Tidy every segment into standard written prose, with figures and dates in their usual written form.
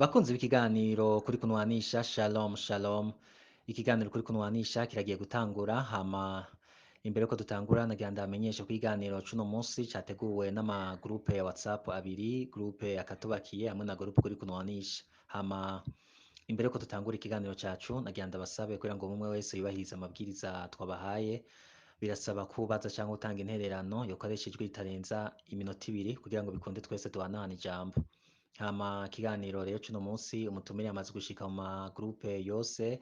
Bakunzi b'ikiganiro kuri kunwanisha, shalom shalom. Ikiganiro kuri kunwanisha kiragiye gutangura. Hama imbere ko dutangura, nagira ndamenyeshe ko ikiganiro cuno munsi categuwe n'ama groupe ya WhatsApp abiri, groupe Akatubakiye hamwe na groupe kuri kunwanisha. Hama imbere ko dutangura ikiganiro cacu, nagira ndabasabe kugira ngo umwe wese yubahirize amabwiriza twabahaye. Birasaba kubaza cyangwa gutanga intererano yokoresha ijwi ritarenza iminota 2 kugira ngo bikunde twese duhanahana ijambo. Hama ikiganiro rero cuno munsi, umutumire yamaze gushika mu ma groupe yose.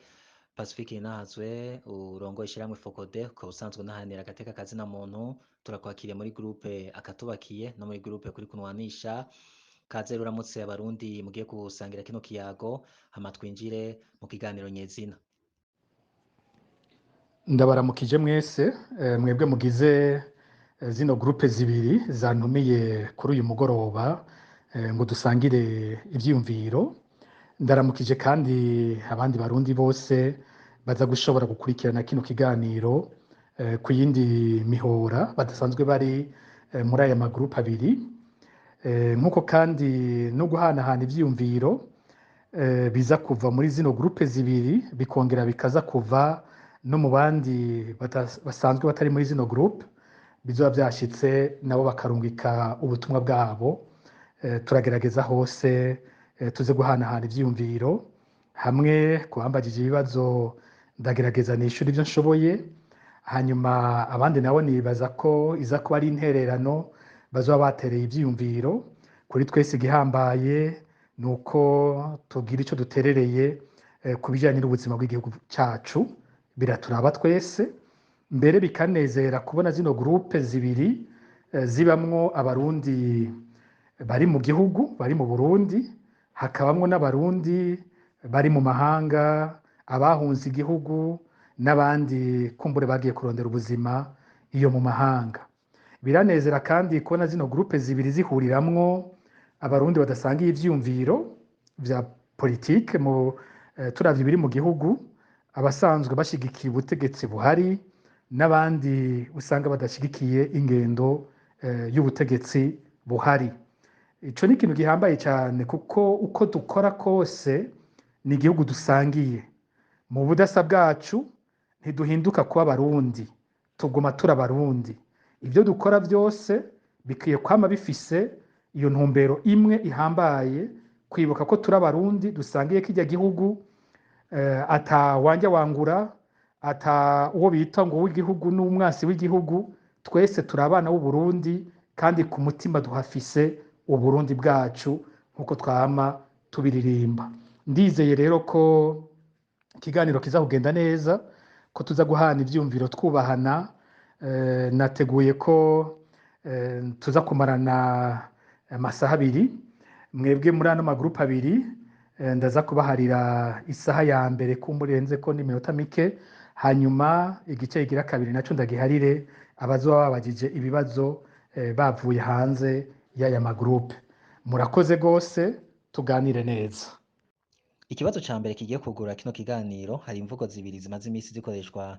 Pacifique Nahazwe, urongoye ishirahamwe FOCODE, ukaba usanzwe unaharanira agateka kazina muntu, turakwakiriye muri groupe Akatubakiye no muri groupe kuri kunwanisha. Kaze, uramutse Abarundi mugiye gusangira kino kiyago, hama twinjire mu kiganiro nyezina. Ndabaramukije mwese, mwebwe mugize zino groupe zibiri zantumiye kuri uyu mugoroba ngo dusangire ivyiyumviro. Ndaramukije kandi abandi Barundi bose baza gushobora gukurikirana kino kiganiro ku yindi mihora, badasanzwe bari muri aya ma groupe abiri. Nk'uko kandi no guhanahana ivyiyumviro biza kuva muri zino groupe zibiri, bikongera bikaza kuva no mu bandi basanzwe batari muri zino groupe, bizoba vyashitse nabo bakarungika ubutumwa bwabo. Turagerageza hose tuze guhanahana ivyiyumviro hamwe. Kubambagije ibibazo, ndagerageza nishura ivyo nshoboye, hanyuma abandi nabo nibaza ko iza kuba ari intererano bazoba batereye ivyiyumviro. Kuri twese igihambaye ni uko tugira ico duterereye ku bijanye n'ubuzima bw'igihugu cacu, biraturaba twese. Mbere bikanezera kubona zino groupe zibiri zibamwo Abarundi bari mu gihugu, bari mu Burundi, hakabamwo n'Abarundi bari mu mahanga, abahunze igihugu n'abandi kumbure bagiye kurondera ubuzima iyo mu mahanga. Biranezera kandi kubona zino groupe zibiri zihuriramwo Abarundi badasangiye ivyiyumviro vya politike mu turavye ibiri mu gihugu, abasanzwe bashigikiye ubutegetsi buhari n'abandi usanga badashigikiye ingendo y'ubutegetsi buhari. Ico ni ikintu gihambaye cyane, kuko uko dukora kose ni igihugu dusangiye. Mu budasa bwacu ntiduhinduka kuba Abarundi, tuguma turi Abarundi. Ibyo dukora byose bikwiye kwama bifise iyo ntumbero imwe ihambaye, kwibuka ko turi Abarundi dusangiye kirya gihugu, ata wanja wangura, ata uwo bita ngo w'igihugu n'umwasi w'igihugu. Twese turi abana b'Uburundi, kandi ku mutima duhafise Uburundi bwacu nk'uko twama tubiririmba. Ndizeye rero ko ikiganiro kiza kugenda neza, ko tuza guhana ivyumviro twubahana. Nateguye ko tuza kumarana amasaha 2. Mwebwe muri ano ma groupe abiri, ndaza kubaharira isaha ya mbere, kumburenze ko n'iminota mike, hanyuma igice kigira kabiri naco ndagiharire abazoba babajije ibibazo bavuye hanze y'aya ma groupe. Murakoze gose, tuganire neza. Ikibazo ca mbere kigiye kugura kino kiganiro: hari imvugo zibiri zimaze imisi zikoreshwa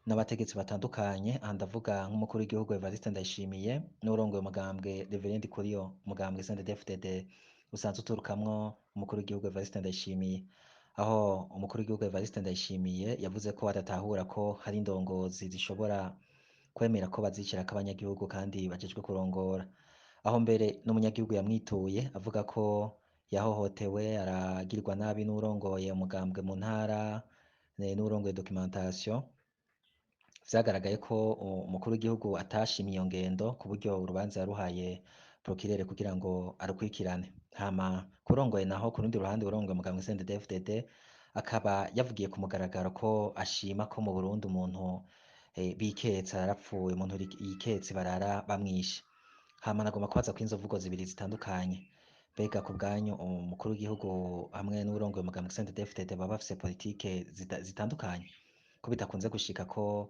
n'abategetsi batandukanye. Aha ndavuga nk'umukuru w'igihugu Evariste Ndayishimiye n'urongoye umugambwe Reverend Kuriyo, umugambwe CNDD-FDD usanzwe uturukamwo umukuru w'igihugu Evariste Ndayishimiye, aho umukuru w'igihugu Evariste Ndayishimiye yavuze ko adatahura ko hari indongozi zishobora kwemera ko bazicirako abanyagihugu kandi bajejwe kurongora, aho mbere n'umunyagihugu yamwituye avuga ko yahohotewe, aragirwa nabi n'urongoye umugambwe mu ntara n'urongoye documentation. Vyagaragaye ko umukuru w'igihugu atashimye iyo ngendo, ku buryo urubanza yaruhaye procureur kugira ngo arukurikirane. Hama kurongoye naho, ku rundi ruhande, urongoye umugambwe CNDD-FDD akaba yavugiye ku mugaragaro ko ashima ko mu Burundi umuntu biketse arapfuye, umuntu yiketse barara bamwishe. Hama nagomba kubaza ko inzo mvugo zibiri zitandukanye, mbega ku bwanyu umukuru w'igihugu hamwe n'uwurongoye umugambwe CNDD-FDD baba bafise politike zitandukanye, ko bidakunze gushika ko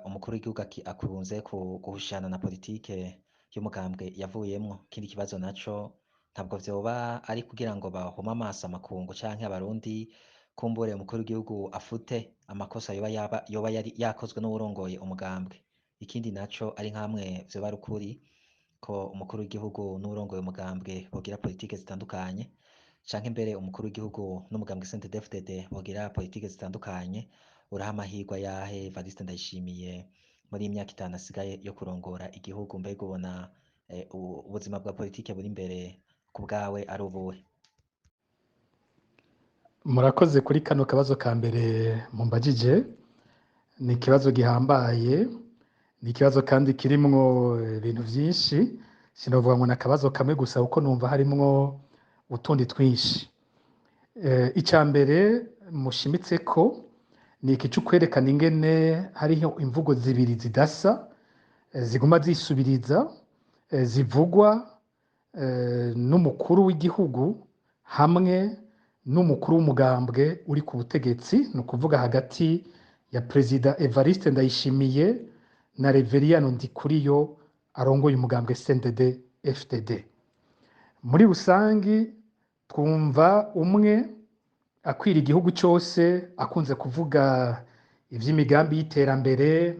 umukuru w'igihugu akunze guhushana na politike y'umugambwe yavuyemwo? Ikindi kibazo naco, ntabwo vyoba ari kugira ngo bahome amaso amakungu canke Abarundi, kumbure umukuru w'igihugu afute amakosa yoba yaba yoba yari yakozwe n'uwurongoye umugambwe? Ikindi naco, ari nkamwe vyoba ari ukuri ko umukuru w'igihugu n'uwurongoye umugambwe bogira politike zitandukanye. canke mbere umukuru w'igihugu n'umugambwe CNDD-FDD bogira politike zitandukanye, uraha amahirwe ayahe Evariste Ndayishimiye muri iyi myaka 5 asigaye yo kurongora igihugu? Mbega ubona ubuzima bwa politike buri imbere ku bwawe ari ubuhe? Murakoze kuri kano kabazo ka mbere mumbajije. Ni ikibazo gihambaye, ni ikibazo kandi kirimwo ibintu vyinshi. Sinovuga ngo ni akabazo kamwe gusa, kuko numva harimwo utundi twinshi. Ica mbere mushimitse ko ni iki c'ukwerekana ingene hariho imvugo zibiri zidasa, ziguma zisubiriza, zivugwa n'umukuru w'igihugu hamwe n'umukuru w'umugambwe uri ku butegetsi, ni ukuvuga hagati ya Perezida Evariste Ndayishimiye na Reveriyano Ndikuriyo arongoye umugambwe CNDD FDD. Muri rusangi twumva umwe akwira igihugu cyose, akunze kuvuga ivy'imigambi y'iterambere,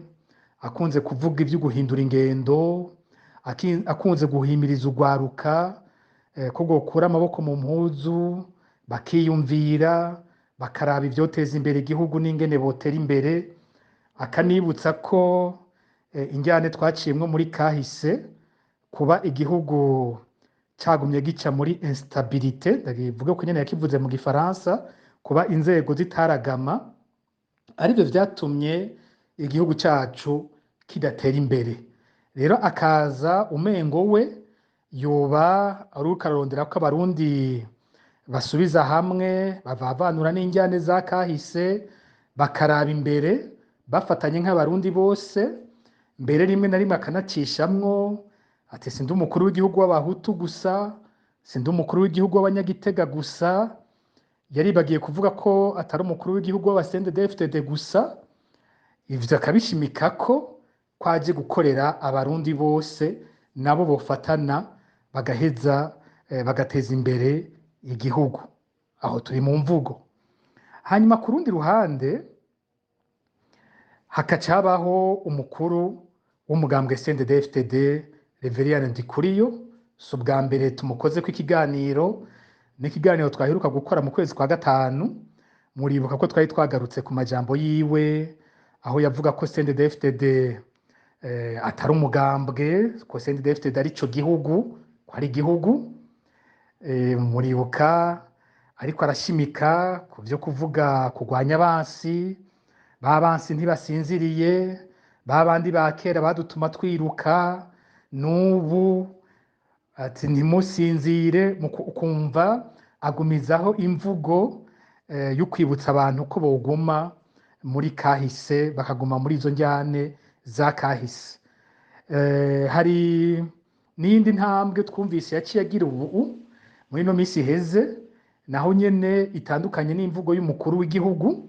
akunze kuvuga ivyo guhindura ingendo, akunze guhimiriza urwaruka ko gukura amaboko mu mpuzu, bakiyumvira, bakaraba ivyoteza imbere igihugu n'ingene botera imbere, akanibutsa ko injyane twaciyemwo muri kahise, kuba igihugu cagumye gica muri instabilité, ndabivuge ko nyene yakivuze mu gifaransa, kuba inzego zitaragama, arivyo vyatumye igihugu cacu kidatera imbere. Rero akaza umengo we yoba ariko ararondera ko abarundi basubiza hamwe, bavavanura n'injyane za kahise, bakaraba imbere bafatanye nk'abarundi bose. Mbere rimwe na rimwe akanacishamwo ati sindi umukuru w'igihugu w'abahutu gusa, sindi umukuru w'igihugu w'abanyagitega gusa. Yaribagiye kuvuga ko atari umukuru w'igihugu w'aba CNDD-FDD gusa. Ivyo akabishimika ko kwaje gukorera abarundi bose, nabo bofatana bagaheza bagateza imbere igihugu. Aho turi mu mvugo. Hanyuma ku rundi ruhande hakaca habaho umukuru w'umugambwe CNDD-FDD Reveriyano Ndikuriyo. Si ubwa mbere tumukozeko ikiganiro, n'ikiganiro twaheruka gukora mu kwezi kwa 5. Muribuka ko twari twagarutse ku majambo yiwe, aho yavuga ko CNDD-FDD atari umugambwe, ko CNDD-FDD ari ico gihugu, ko ari igihugu. Muribuka ariko arashimika ku vyo kuvuga kurwanya abansi, ba bansi ntibasinziriye, ba bandi ba kera badutuma twiruka, n'ubu ati ntimusinzire. Ukumva agumizaho imvugo yo kwibutsa abantu ko boguma muri kahise, bakaguma muri izo njyane za kahise. Hari n'iyindi ntambwe twumvise yaciye agira ubu muri ino minsi iheze, naho nyene itandukanye n'imvugo y'umukuru w'igihugu.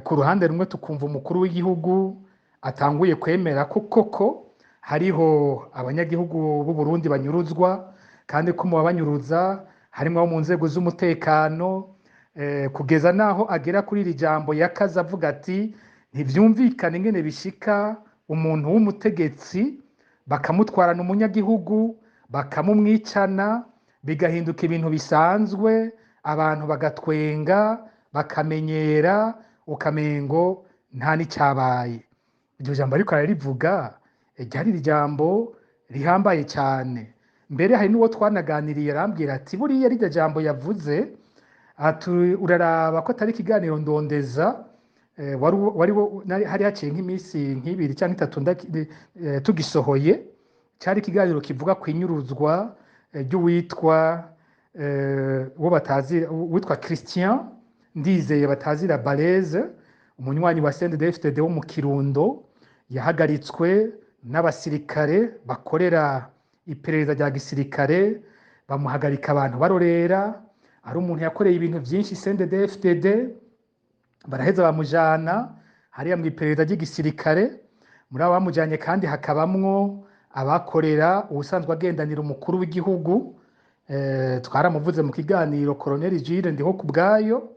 Ku ruhande rumwe tukumva umukuru w'igihugu atanguye kwemera ko koko hariho abanyagihugu b'u Burundi banyuruzwa, kandi ko mu babanyuruza harimwo abo mu nzego z'umutekano, kugeza naho agera kuri iri jambo yakaze avuga ati ntivyumvikane ingene bishika umuntu w'umutegetsi bakamutwarana umunyagihugu, bakamumwicana, bigahinduka ibintu bisanzwe, abantu bagatwenga, bakamenyera, ukamengo nta n'icyabaye. Iryo jambo ariko ararivuga, ryari ijambo rihambaye cyane. Mbere hari n'uwo twanaganiriye arambwira ati buriya rirya jambo yavuze, ati uraraba ko atari ikiganiro ndondeza, wari hari haciye nk'iminsi nk'ibiri cyangwa itatu tugisohoye. Cyari ikiganiro kivuga ku inyuruzwa ry'uwitwa uwo batazira, uwitwa Christian Ndizeye batazira Bareze, umunywanyi wa CNDD-FDD wo mu Kirundo, yahagaritswe n'abasirikare bakorera iperereza rya gisirikare, bamuhagarika abantu barorera, ari umuntu yakoreye ibintu byinshi CNDD-FDD, baraheza bamujana hariya mu iperereza ry'igisirikare. Muri abo bamujanye kandi hakabamwo abakorera ubusanzwe agendanira umukuru w'igihugu, twaramuvuze mu kiganiro, Colonel Jules Ndiho kubwayo.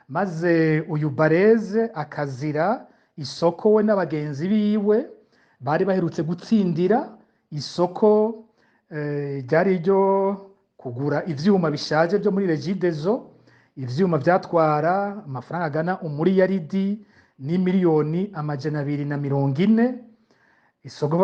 Maze uyu Bareze akazira isoko we n'abagenzi biwe bari baherutse gutsindira isoko, ryari iryo kugura ivyuma bishaje vyo muri Regideso, ivyuma vyatwara amafaranga agana umuriyaridi n'imiliyoni 240. Isoko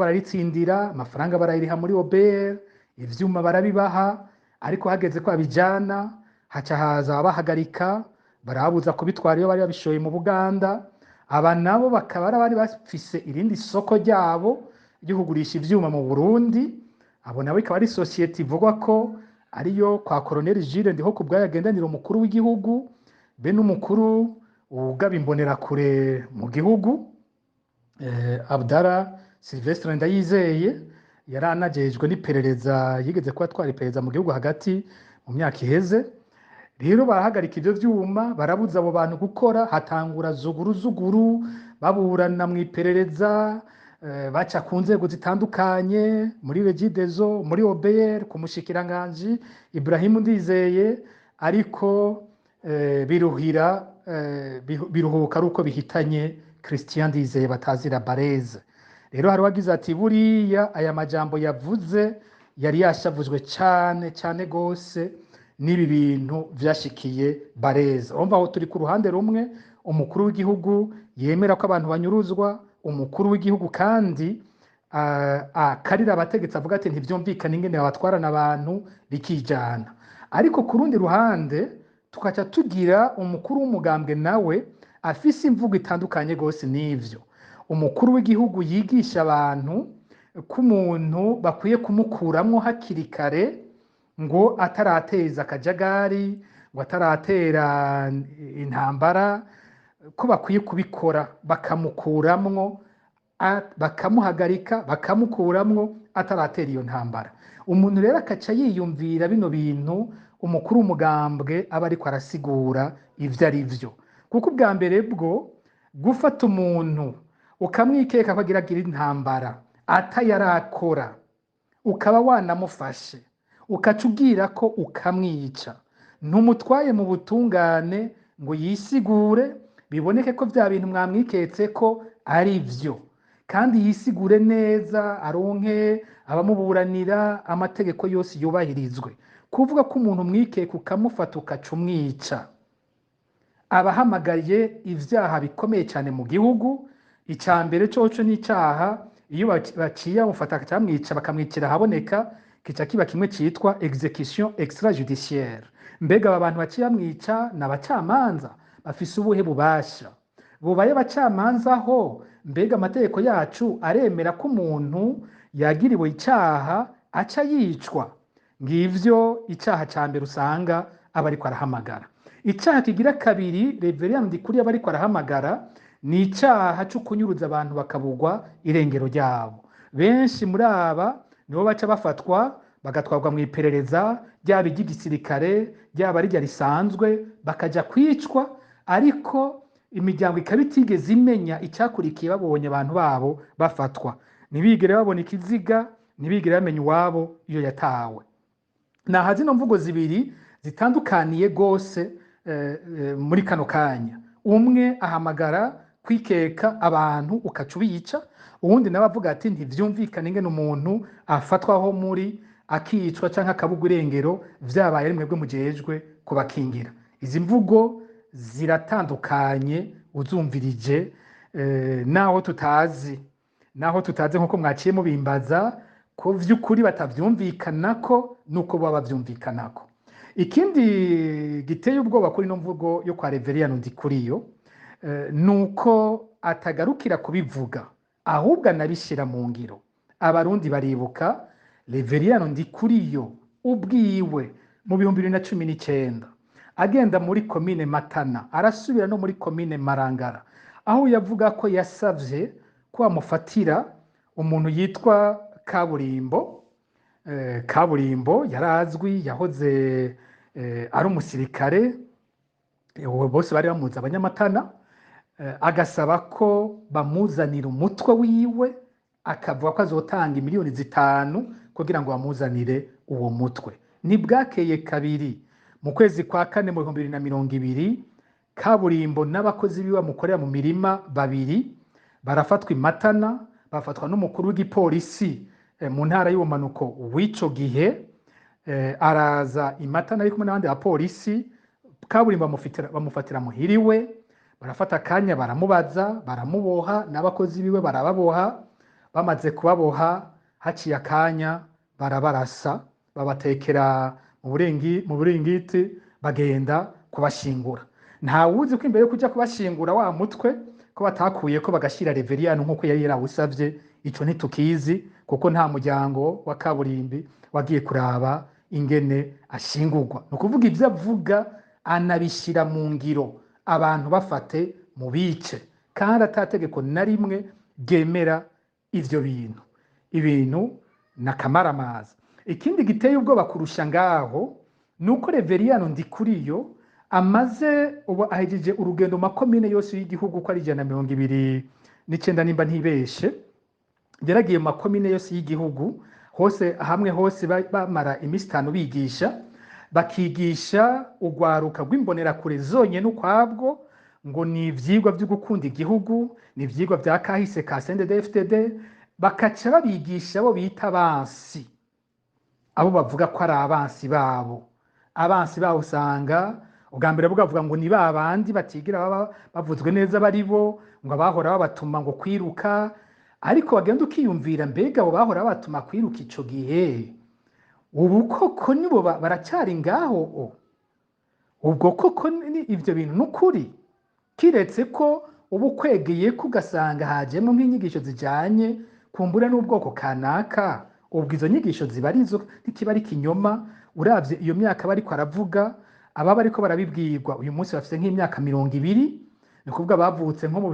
bararitsindira, amafaranga barayiriha muri OBR, ivyuma barabibaha, ariko hageze ko babijana haca haza ababahagarika, barababuza kubitwara iyo bari babishoye mu Buganda. Aba nabo bakaba ari abari bafise irindi soko ryabo ryo kugurisha ivyuma mu Burundi. Abo nabo ikaba ari sosiyete ivugwa ko ariyo kwa Colonel Jules Ndihokubwayo agendanira umukuru w'igihugu be n'umukuru ugaba imbonerakure mu gihugu, Abdara Sylvestre Ndayizeye, yari anajejwe n'iperereza, yigeze kuba atwara iperereza mu gihugu hagati mu myaka iheze. Rero barahagarika ivyo vyuma, barabuza abo bantu gukora, hatangura zuguru zuguru, baburana mu iperereza, baca ku nzego zitandukanye, muri Regideso, muri OBR, ku mushikiranganji Ibrahim Ndizeye, ariko biruhira, biruhuka ari uko bihitanye Christian Ndizeye batazira Bareze. Rero hari uwagize ati buriya aya majambo yavuze yari yashavujwe cane cane gose n'ibi bintu vyashikiye Bareze. Urumva aho turi ku ruhande rumwe, umukuru w'igihugu yemera ko abantu banyuruzwa, umukuru w'igihugu kandi akarira abategetsi avuga ati ntivyumvikana ingene babatwarana abantu bikijana. Ariko ku rundi ruhande tukaca tugira umukuru w'umugambwe nawe afise imvugo itandukanye gose n'ivyo. Umukuru w'igihugu yigisha abantu ko umuntu bakwiye kumukuramwo hakiri kare ngo atarateza akajagari, ngo ataratera intambara, ko bakwiye kubikora bakamukuramwo, bakamuhagarika, bakamukuramwo ataratera iyo ntambara. Umuntu rero akaca yiyumvira bino bintu umukuru w'umugambwe aba ariko arasigura ivyo ari vyo. Kuko ubwa mbere bwo gufata umuntu ukamwikeka ko agira agire intambara atayarakora, ukaba wanamufashe ukaca ubwira ko ukamwica, ntumutwaye mu butungane ngo yisigure, biboneke ko vya bintu mwamwiketse ko ari vyo, kandi yisigure neza, aronke abamuburanira, amategeko yose yubahirizwe. Kuvuga ko umuntu umwikeka ukamufata ukaca umwica, abahamagariye ivyaha bikomeye cyane mu gihugu. Ica mbere coco n'icaha iyo baciye bamufata bakamwica, bakamwicira ahaboneka, kica kiba kimwe citwa execution extrajudiciaire. Mbega aba bantu baciye bamwica ni abacamanza bafise ubuhe bubasha? Bubaye abacamanza ho, mbega amategeko yacu aremera ko umuntu yagiriwe icaha aca yicwa? Ngivyo icaha ca mbere usanga aba ariko arahamagara. Icaha kigira kabiri Reverend Ndikuriyo aba ariko arahamagara ni icaha co kunyuruza abantu bakabugwa irengero ryabo. Benshi muri aba nibo baca bafatwa bagatwarwa mu iperereza, ryaba iry'igisirikare, ryaba rirya risanzwe, bakaja kwicwa, ariko imiryango ikaba itigeze imenya icyakurikiye babonye abantu babo bafatwa. Ntibigere babona ikiziga, ntibigere bamenya uwabo iyo yatawe. Naha zino mvugo zibiri zitandukaniye gose muri kano kanya. Umwe ahamagara kwikeka abantu ukaca ubica, uwundi nawe avuga ati ntivyumvikane ingene umuntu afatwaho muri akicwa canke akabugwa irengero vyabaye ari mwebwe mujejwe kubakingira. Izi mvugo ziratandukanye uzumvirije, naho tutazi, naho tutazi nkuko mwaciye mubimbaza ko vy'ukuri batavyumvikanako nuko baba bavyumvikanako. Ikindi giteye ubwoba kuri ino mvugo yo kwa Reveriyano Ndikuriyo, nuko atagarukira kubivuga ahubwo anabishira mu ngiro. Abarundi baribuka Reveriyano Ndikuriyo ubwiwe mu 2019 agenda muri komine Matana, arasubira no muri komine Marangara, aho yavuga ko yasavye ko bamufatira umuntu yitwa Kaburimbo. Kaburimbo yarazwi, yahoze ari umusirikare, bose bari bamuzi abanyamatana, agasaba ko bamuzanira umutwe wiwe, akavuga ko azotanga imiliyoni 5 kugira ngo bamuzanire uwo mutwe. Ntibwakeye kabiri, mu kwezi kwa kane mu 2020, Kaburimbo n'abakozi biwe bamukorera mu mirima babiri barafatwa i Matana, bafatwa n'umukuru w'igipolisi mu ntara y'ubumanuko w'ico gihe. Araza i Matana ari kumwe n'abandi bapolisi. Kaburimbo bamufatira muhiriwe, barafata akanya baramubaza, baramuboha n'abakozi biwe barababoha. Bamaze kubaboha, haciye akanya barabarasa, babatekera mu buringiti, bagenda kubashingura. Ntawuzi ko imbere yo kuja kubashingura wa mutwe ko batakuyeko bagashira Reveriyano nk'uko yari yarawusavye. Ico ntitukizi, kuko nta muryango wa Kaburimbi wagiye kuraba ingene ashingurwa. Ni ukuvuga, ivyo avuga anabishira mu ngiro, abantu bafate mu bice, kandi atategeko na rimwe ryemera ivyo bintu. Ibintu nakamaramaza. Ikindi giteye ubwoba kurusha ngaho ni uko Reveriyano Ndikuriyo amaze ubu ahejeje urugendo mu makomine yose y'igihugu uko ari 129, nimba ntibeshe. Yaragiye mu makomine yose y'igihugu hose, hamwe hose bamara iminsi 5 bigisha, bakigisha urwaruka rw'imbonerakure zonyene ukwabwo, ngo ni ivyigwa vyo gukunda igihugu, ni ivyigwa vya kahise ka CNDD-FDD. Bakaca babigisha abo bita abansi, abo bavuga ko ari abansi babo. Abansi babo usanga ubwa mbere bugavuga ngo ni ba bandi batigira baba bavuzwe neza bari bo, ngo abahora babatuma ngo kwiruka. Ariko bagenda ukiyumvira, mbega abo bahora babatuma kwiruka ico gihe, ubu koko nibo baracyari ngaho? O ubwo koko ni ivyo bintu n'ukuri, kiretse ko uba ukwegeye ko ugasanga hajemo nk'inyigisho zijanye kumbura n'ubwoko kanaka, ubwo izo nyigisho ziba arizo, ntikiba ari ikinyoma. Uravye iyo myaka bariko aravuga, ababa bariko barabibwirwa uyu munsi bafise nk'imyaka 20, ni ukuvuga bavutse nko mu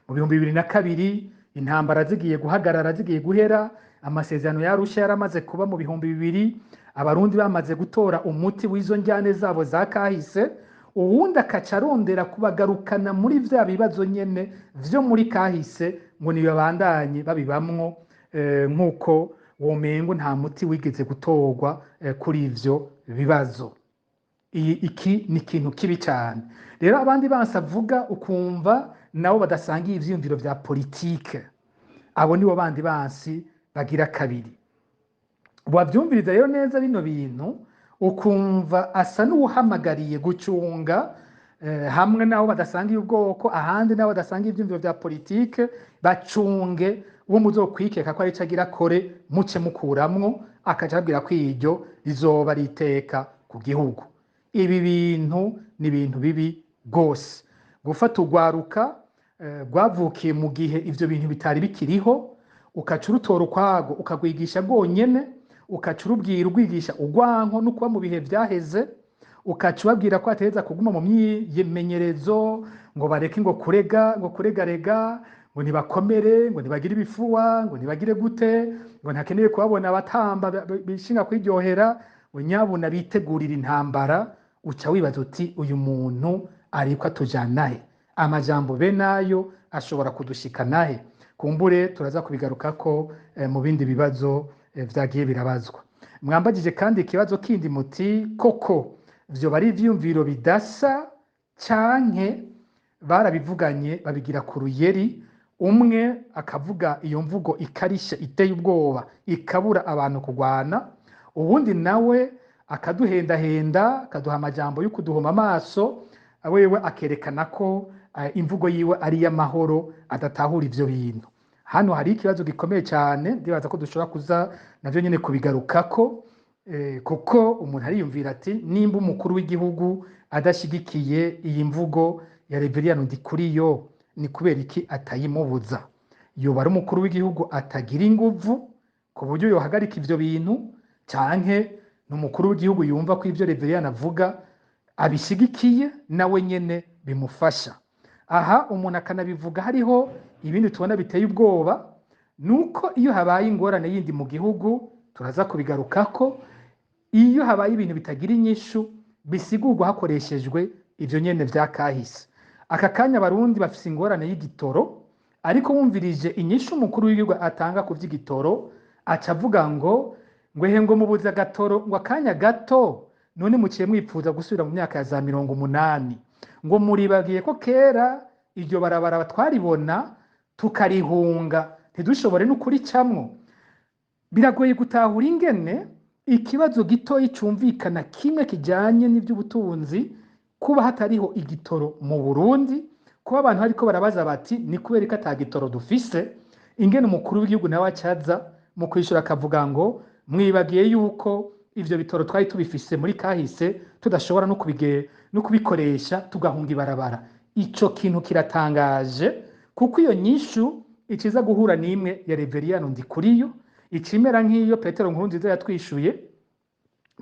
2002, intambara zigiye guhagarara, zigiye guhera, amasezerano ya Arusha yaramaze kuba mu 2000, Abarundi bamaze gutora umuti w'izo njyane zabo za kahise. Uwundi akaca arondera kubagarukana muri vya bibazo nyene vyo muri kahise, ngo nibabandanye babibamwo, nk'uko womengo nta muti wigeze gutorwa kuri ivyo bibazo. Iki ni ikintu kibi cyane. Rero abandi bansi avuga, ukumva nabo badasangiye ivyiyumviro vya politike, abo nibo bandi bansi bagira kabiri. Wavyumviriza rero neza bino bintu, ukumva asa n'uwuhamagariye gucunga hamwe n'abo badasangiye ubwoko, ahandi n'abo badasangiye ivyiyumviro vya politike, bacunge uwo muzokwikeka ko arico agira kore, muce mukuramwo. Akaca ababwira ko iryo rizoba ari iteka ku gihugu. Ibi bintu ni ibintu bibi rwose, gufata urwaruka rwavukiye mu gihe ivyo bintu bitari bikiriho, ukaca urutora ukwago, ukagwigisha rwonyene, ukaca urubwira, urwigisha urwanko no kuba mu bihe vyaheze, ukaca ubabwira ko bategereza kuguma mu myimenyerezo, ngo bareke ngo kurega, ngo kuregarega, ngo ntibakomere, ngo ntibagire ibifuwa, ngo ntibagire gute, ngo ntakeneye kubabona abatamba bishinga kwiryohera, ngo nyabuna bitegurira intambara. Uca wibaza uti: uyu muntu ariko atujana he? Amajambo be nayo ashobora kudushikana he? Kumbure turaza kubigarukako mu bindi bibazo vyagiye birabazwa. Mwambagije kandi ikibazo kindi muti: koko vyoba ari ivyiyumviro bidasa, canke barabivuganye babigira ku ruyeri, umwe akavuga iyo mvugo ikarishe iteye ubwoba ikabura abantu kurwana, uwundi nawe akaduhendahenda, akaduha amajambo yo kuduhuma amaso, wewe akerekana ko imvugo yiwe ari iy'amahoro, adatahura ivyo bintu? Hano hari ikibazo gikomeye cyane, ndibaza ko dushobora kuza navyo nyene kubigarukako, kuko umuntu ariyumvira ati: nimba umukuru w'igihugu adashigikiye iyi mvugo ya Reveriyano Ndikuriyo, ni kubera iki atayimubuza? Yoba ari umukuru w'igihugu atagira inguvu ku buryo yohagarika ivyo bintu, canke ni umukuru w'igihugu yumva ko ivyo Reveriyano avuga abishigikiye, nawe nyene bimufasha? Aha umuntu akanabivuga, hariho ibindi tubona biteye ubwoba, nuko iyo habaye ingorane yindi mu gihugu, turaza kubigarukako, iyo habaye ibintu bitagira inyishu, bisigurwa hakoreshejwe ivyo nyene vya kahise. Aka kanya Abarundi bafise ingorane y'igitoro, ariko wumvirije inyishu umukuru w'igihugu atanga ku vy'igitoro, aca avuga ngo ngwehe, ngo mubuze agatoro ngo akanya gato, none muciye mwipfuza gusubira mu myaka ya za 80, ngo muribagiye ko kera iryo barabara twaribona tukarihunga, ntidushobore no kuricamwo. Biragoye gutahura ingene Ikibazo gitoyi cumvikana kimwe kijanye n'ivy'ubutunzi, kuba hatariho igitoro mu Burundi, kuba abantu bariko barabaza bati ni kubera ko ata gitoro dufise, ingene umukuru w'igihugu nawe acaza mu kwishura akavuga ngo mwibagiye yuko ivyo bitoro twari tubifise muri kahise, tudashobora no kubikoresha, tugahunga ibarabara. Ico kintu kiratangaje, kuko iyo nyishu ikiza guhura n'imwe ya Reveriyano Ndikuriyo, ikimera nk'iyo Petero Nkurunziza yatwishuye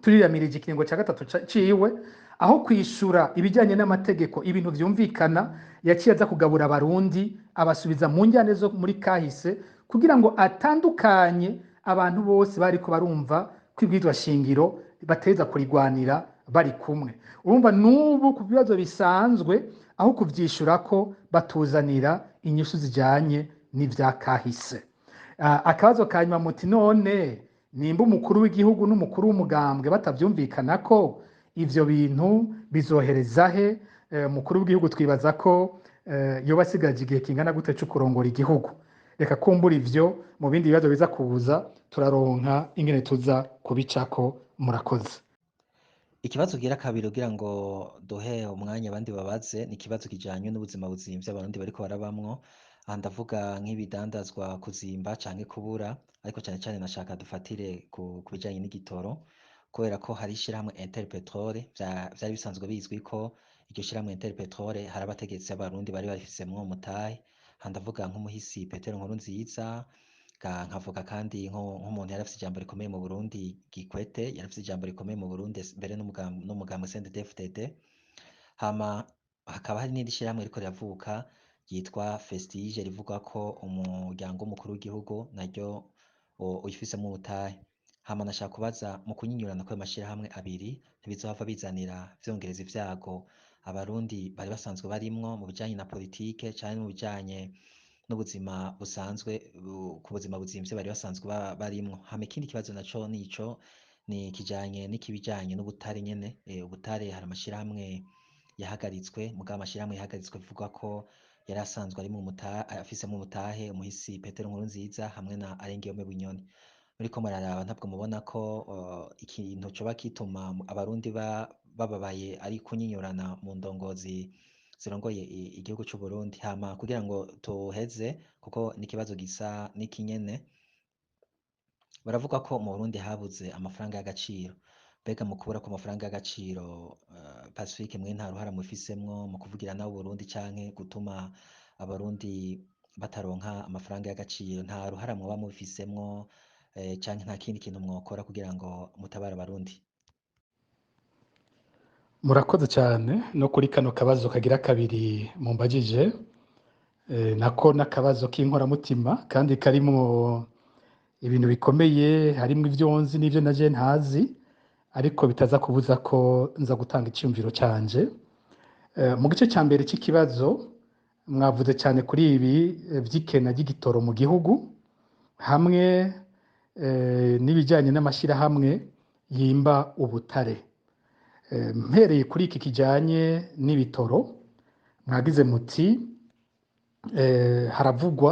turiramirije ikiringo cya gatatu ciwe, aho kwishura ibijyanye n'amategeko, ibintu vyumvikana, yaciye aza kugabura Abarundi, abasubiza mu njyane zo muri kahise, kugira ngo atandukanye abantu bose bariko barumva ko ibwirizwa shingiro bateza kurigwanira bari kumwe. Urumva n'ubu ku bibazo bisanzwe, aho kuvyishura ko batuzanira inyishu zijanye n'ivya kahise. Akabazo ka nyuma muti none nimba umukuru w'igihugu n'umukuru w'umugambwe batavyumvikana ko ivyo bintu bizohereza he? Umukuru w'igihugu twibaza ko yoba asigaje igihe kingana gute co kurongora igihugu? Reka kumbura ivyo mu bindi bibazo biza kuza, turaronka ingene tuza kubicako. Murakoze. Ikibazo kigira kabiri kugira ngo duhe umwanya abandi babaze, ni ikibazo kijanye n'ubuzima buzimvye Abarundi bariko barabamwo. Aha ndavuga nk'ibidandazwa kuzimba canke kubura, ariko cane cane nashaka dufatire ku bijanye n'igitoro, kubera ko hari ishirahamwe Interpetrol, vyari bisanzwe bizwi ko iryo shirahamwe Interpetrol hari abategetsi b'Abarundi bari barifisemwo umutahe. Aha ndavuga nk'umuhisi Petero Nkurunziza, nkavuga kandi nk'umuntu yari afise ijambo rikomeye mu Burundi, Gikwete yari afise ijambo rikomeye mu Burundi, mbere n'umugambi CNDD-FDD. Hama hakaba hari n'irindi shirahamwe ririko riravuka ryitwa Festige, rivuga ko umuryango w'umukuru w'igihugu naryo uyifisemwo umutahe. Hama nashaka kubaza, mu kunyinyurana kw'ayo mashirahamwe abiri, ntibizohava bizanira vyongereza ivyago Abarundi bari basanzwe barimwo mu bijanye na politike canke mu bijanye n'ubuzima busanzwe, ku buzima buzimvye bari basanzwe barimwo? Hama ikindi kibazo naco nico ni kijanye n'ikibijanye n'ubutare nyene. Ubutare hari amashirahamwe yahagaritswe, mugabo amashirahamwe yahagaritswe bivugwa ko yari asanzwe ari mu afisemwo umutahe umuhisi Petero Nkurunziza hamwe na Arengiyome Bunyoni. Muriko muraraba, ntabwo mubona ko ikintu coba kituma Abarundi bababaye ari kunyinyurana mu ndongozi zirongoye igihugu c'u Burundi? Hama kugira ngo tuheze, kuko n'ikibazo gisa n'ikinyene, baravuga ko mu Burundi habuze amafaranga y'agaciro. Mbega mu kubura kw'amafaranga y'agaciro, Pacifique, mwe nta ruhara mufisemwo mu kuvugira nabi Burundi canke gutuma Abarundi bataronka amafaranga y'agaciro? Nta ruhara mwoba mubifisemwo, canke nta kindi kintu mwokora kugira ngo mutabare Abarundi? Murakoze cyane no kuri kano kabazo kagira kabiri mumbajije, nako n'akabazo k'inkoramutima kandi karimwo ibintu bikomeye, harimwo ivyo nzi n'ivyo naje ntazi, ariko bitaza kubuza ko nza gutanga iciyumviro canje. Mu gice ca mbere c'ikibazo mwavuze cyane kuri ibi vy'ikena ry'igitoro mu gihugu hamwe n'ibijyanye n'amashyirahamwe yimba ubutare. Mpereye kuri iki kijanye n'ibitoro, mwagize muti haravugwa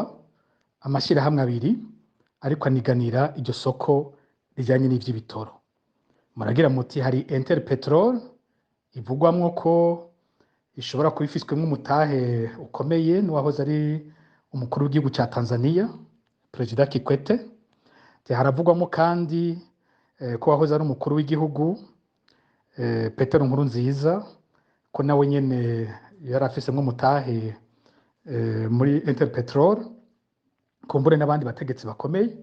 amashyirahamwe abiri ariko aniganira iryo soko rijyanye n'ivy'ibitoro. Muragira muti hari Interpetrol ivugwamwo ko ishobora kuba ifiswemwo umutahe ukomeye n'uwahoze ari umukuru w'igihugu ca Tanzania, Perezida Kikwete. Haravugwamo kandi ko wahoze ari umukuru w'igihugu Petero Nkurunziza, ko nawe nyene yari afisemwo umutahe muri Interpetrol, kumbure n'abandi bategetsi bakomeye.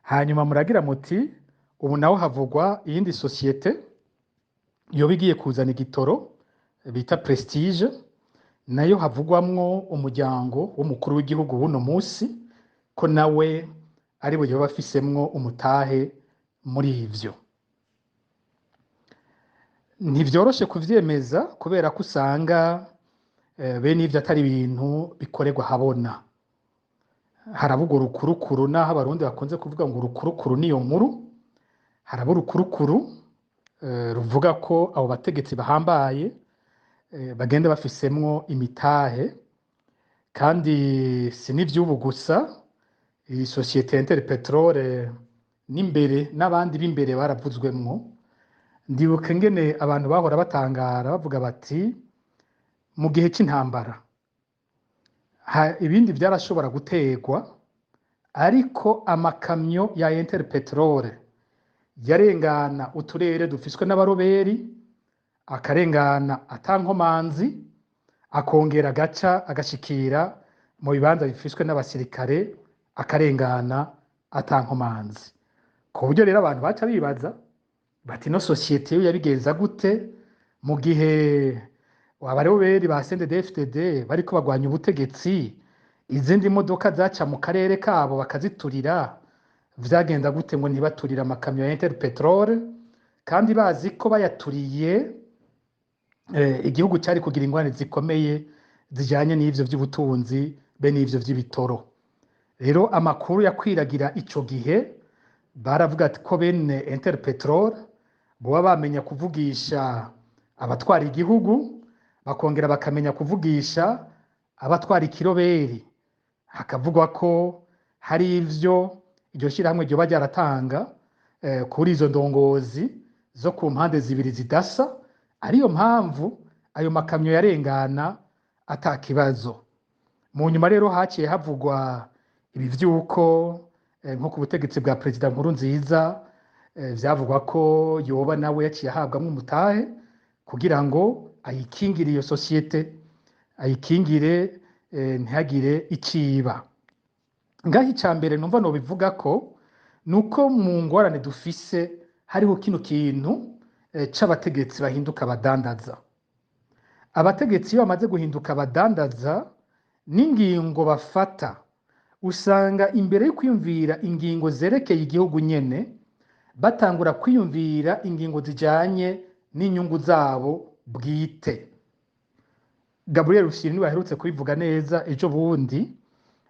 Hanyuma muragira muti ubu naho havugwa iyindi sosiyete yoba igiye kuzana igitoro bita Prestige, nayo havugwamwo umuryango w'umukuru w'igihugu w'uno munsi, ko nawe ari bo yoba afisemwo umutahe muri ivyo. Ntivyoroshe kuvyemeza, kubera ko usanga bene ivyo atari ibintu bikorerwa habona. Harabugwa urukurukuru, naho Abarundi bakunze kuvuga ngo urukurukuru niyo nkuru. Haraba urukurukuru ruvuga ko abo bategetsi bahambaye bagenda bafisemwo imitahe, kandi si n'ivy'ubu gusa. Iyi sosiyete Interpetrol n'imbere n'abandi b'imbere baravuzwemwo. Ndibuka ingene abantu bahora batangara bavuga bati mu gihe c'intambara ibindi vyarashobora gutegwa, ariko amakamyo ya Interpetrol yarengana uturere dufiswe n'abaroberi, akarengana atankomanzi, akongera agaca agashikira mu bibanza bifiswe n'abasirikare, akarengana atankomanzi. Ku buryo rero abantu baca bibaza bati no sosiyete yo yabigenza gute mu gihe abaroberi ba CNDD-FDD bariko bagwanya ubutegetsi, izindi modoka zaca mu karere kabo bakaziturira, vyagenda gute ngo ntibaturire amakamyo ya Interpetrol kandi bazi ko bayaturiye igihugu cari kugira ingorane zikomeye zijanye n'ivyo vy'ubutunzi be n'ivyo vy'ibitoro. Rero amakuru yakwiragira ico gihe baravuga ati ko bene Interpetrol boba bamenya kuvugisha abatwara igihugu, bakongera bakamenya kuvugisha abatwara ikiroberi. Hakavugwa ko hari ivyo iryo shirahamwe ryoba ryaratanga kuri izo ndongozi zo ku mpande zibiri zidasa, ariyo mpamvu ayo makamyo yarengana ata kibazo. Mu nyuma rero haciye havugwa ibi vy'uko nko ku butegetsi bwa Perezida Nkurunziza, vyavugwa ko yoba nawe yaciye ahabwamwo umutahe kugira ngo ayikingire iyo sosiyete, ayikingire ntihagire iciba. Ngaho ica mbere numva nobivuga ko nuko mu ngorane dufise hariho kino kintu c'abategetsi bahinduka abadandaza. Abategetsi iyo bamaze guhinduka abadandaza n'ingingo bafata, usanga imbere yo kwiyumvira ingingo zerekeye igihugu nyene, batangura kwiyumvira ingingo zijanye n'inyungu zabo bwite. Gabriel Rufyiri niwe aherutse kubivuga neza ejo bundi,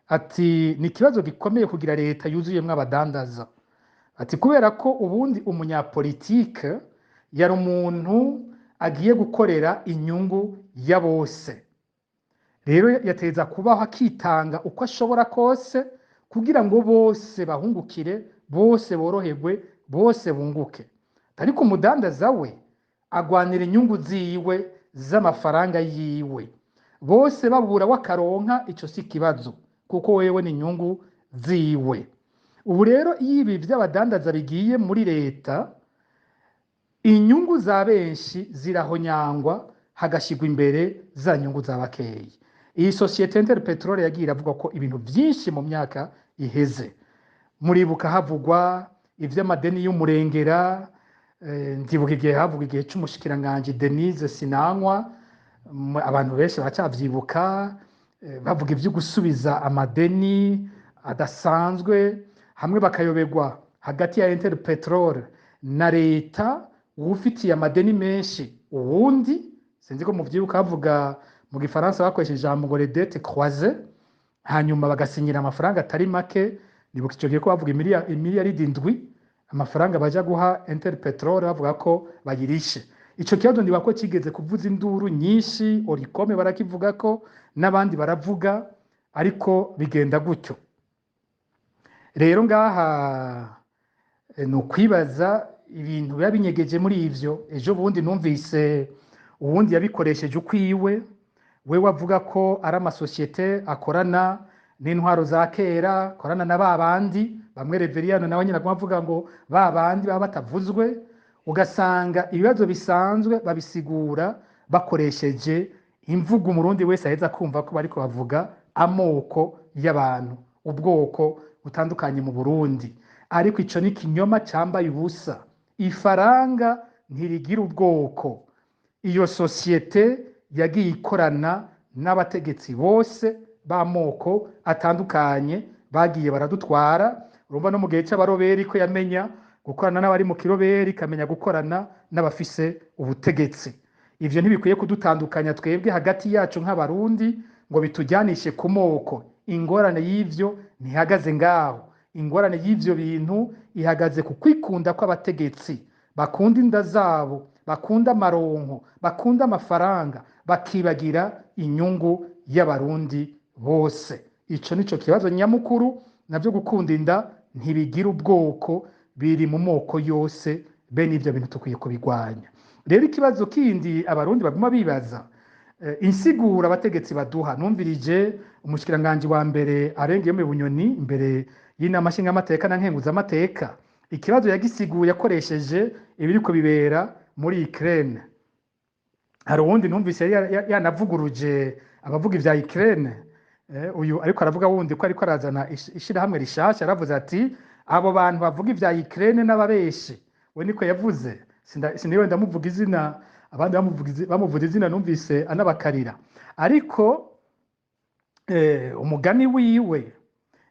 ati ni ikibazo gikomeye kugira leta yuzuyemwo abadandaza. Ati kubera ko ubundi umunyapolitike yari umuntu agiye gukorera inyungu ya bose, rero yateza kubaho akitanga uko ashobora kose kugira ngo bose bahungukire, bose boroherwe, bose bunguke. Ariko umudandaza we agwanira inyungu ziwe z'amafaranga yiwe, bose babura wakaronka, ico si kibazo kuko wewe ni inyungu ziwe. Ubu rero iyo ibi vy'abadandaza bigiye muri leta, inyungu za benshi zirahonyangwa hagashigwa imbere za nyungu za bakeyi. Iyi sosiyete Interpetrol yagiye iravuga ko ibintu vyinshi mu myaka iheze. Muribuka havugwa ivy'amadeni y'umurengera, ndibuka igihe havugwa igihe c'umushikiranganji Denise Sinankwa, abantu benshi baracavyibuka, bavuga ivyo gusubiza amadeni adasanzwe, hamwe bakayoberwa hagati ya Interpetrol na leta uwufitiye amadeni menshi uwundi. Sinzi ko muvyibuka bavuga mu gifaransa bakoresheje ijambo ngo les dettes croisées, hanyuma bagasinyira amafaranga atari make. Nibuka ico gihe ko bavuga imiliyaridi 7 amafaranga baja guha Interpetrol bavuga ko bayirishe. Ico kibazo ndibuka ko kigeze kuvuza induru nyinshi, Orikome barakivuga ko n'abandi baravuga, ariko bigenda gutyo. Rero ngaha ni ukwibaza ibintu biba binyegeje muri ivyo. Ejo bundi numvise uwundi yabikoresheje ukwiwe, we wavuga ko ari amasosiyete akorana n'intwaro za kera, akorana na ba bandi bamwe Reveriyano nawe nyine aguma avuga ngo ba bandi baba batavuzwe, ugasanga ibibazo bisanzwe babisigura bakoresheje imvugo umurundi wese aheza kumva ko bariko bavuga amoko y'abantu, ubwoko butandukanye mu Burundi. Ariko ico ni kinyoma cambaye ubusa. Ifaranga ntirigira ubwoko. Iyo sosiyete yagiye ikorana n'abategetsi bose b'amoko atandukanye bagiye baradutwara. Urumva no mu gihe c'abaroberi ko yamenya gukorana n'abari mu kiroberi, ikamenya gukorana n'abafise ubutegetsi. Ivyo ntibikwiye kudutandukanya twebwe hagati yacu nk'abarundi ngo bitujyanishe ku moko. Ingorane y'ivyo ntihagaze ngaho. Ingorane y'ivyo bintu ihagaze ku kwikunda kw'abategetsi bakunda inda zabo, bakunda amaronko, bakunda amafaranga, bakibagira inyungu y'abarundi bose. Ico nico kibazo nyamukuru. Navyo gukunda inda ntibigira ubwoko, Biri mu moko yose. Bene ivyo bintu tukwiye kubigwanya. Rero ikibazo kindi Abarundi baguma bibaza, insiguro abategetsi baduha, numvirije umushikiranganji wa mbere arengeye mu Bunyoni imbere y'Inama Nshingamateka na Nkenguzamateka, ikibazo yagisiguye akoresheje ibiriko bibera muri Ukraine. Hari uwundi numvise yanavuguruje abavuga ivya Ukraine, uyu ariko aravuga wundi ko ariko arazana ishirahamwe rishasha, yaravuze ati abo bantu bavuga ivya Ukraine n'ababeshi. We niko yavuze, siniwe ndamuvuga izina, abandi bamuvuga izina, numvise anabakarira. Ariko umugani wiwe,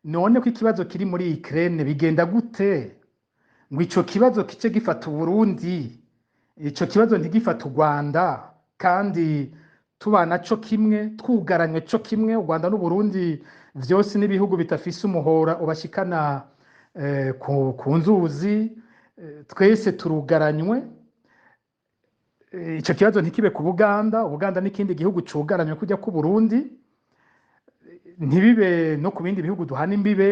none ko ikibazo kiri muri Ukraine, bigenda gute ngo ico kibazo kice gifata Uburundi, ico kibazo ntigifata u Rwanda, kandi tubana co kimwe, twugaranywe co kimwe? U Rwanda n'Uburundi vyose n'ibihugu bitafise umuhora ubashikana ku nzuzi, twese turugaranywe. Ico kibazo ntikibe ku Buganda, Ubuganda n'ikindi gihugu cugaranywe kujya ku Burundi, ntibibe no ku bindi bihugu duhana imbibe,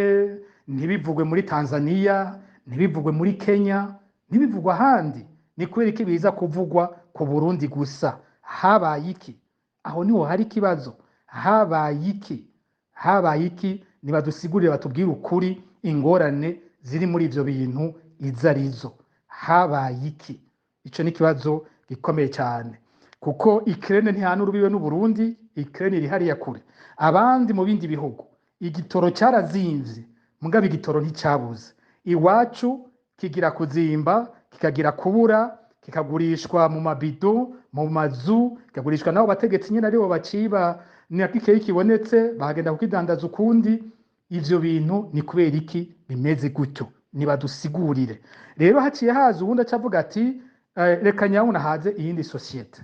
ntibivugwe muri Tanzania, ntibivugwe muri Kenya, ntibivugwe ahandi. Ni kubera iki biza kuvugwa ku Burundi gusa? Habaye iki? Aho niho hari ikibazo. Habaye iki? Habaye iki? Nibadusigurire, batubwire ukuri, ingorane ziri muri ivyo bintu izo arizo. Habaye iki? Ico ni ikibazo gikomeye cyane, kuko Ukraine ntihana urubibe n'Uburundi. Ukraine iri hariya kure. Abandi mu bindi bihugu igitoro cyarazimvye, mugabo igitoro nticyabuze. Iwacu kigira kuzimba, kikagira kubura, kikagurishwa mu mabido, mu mazu, kikagurishwa n'abo bategetsi nyine aribo baciba, na gikeyi kibonetse bagenda kukidandaza ukundi. Ivyo bintu ni kubera iki bimeze gutyo? Nibadusigurire. Rero haciye haza uwundi aca avuga ati reka nyabuna haze iyindi sosiyete.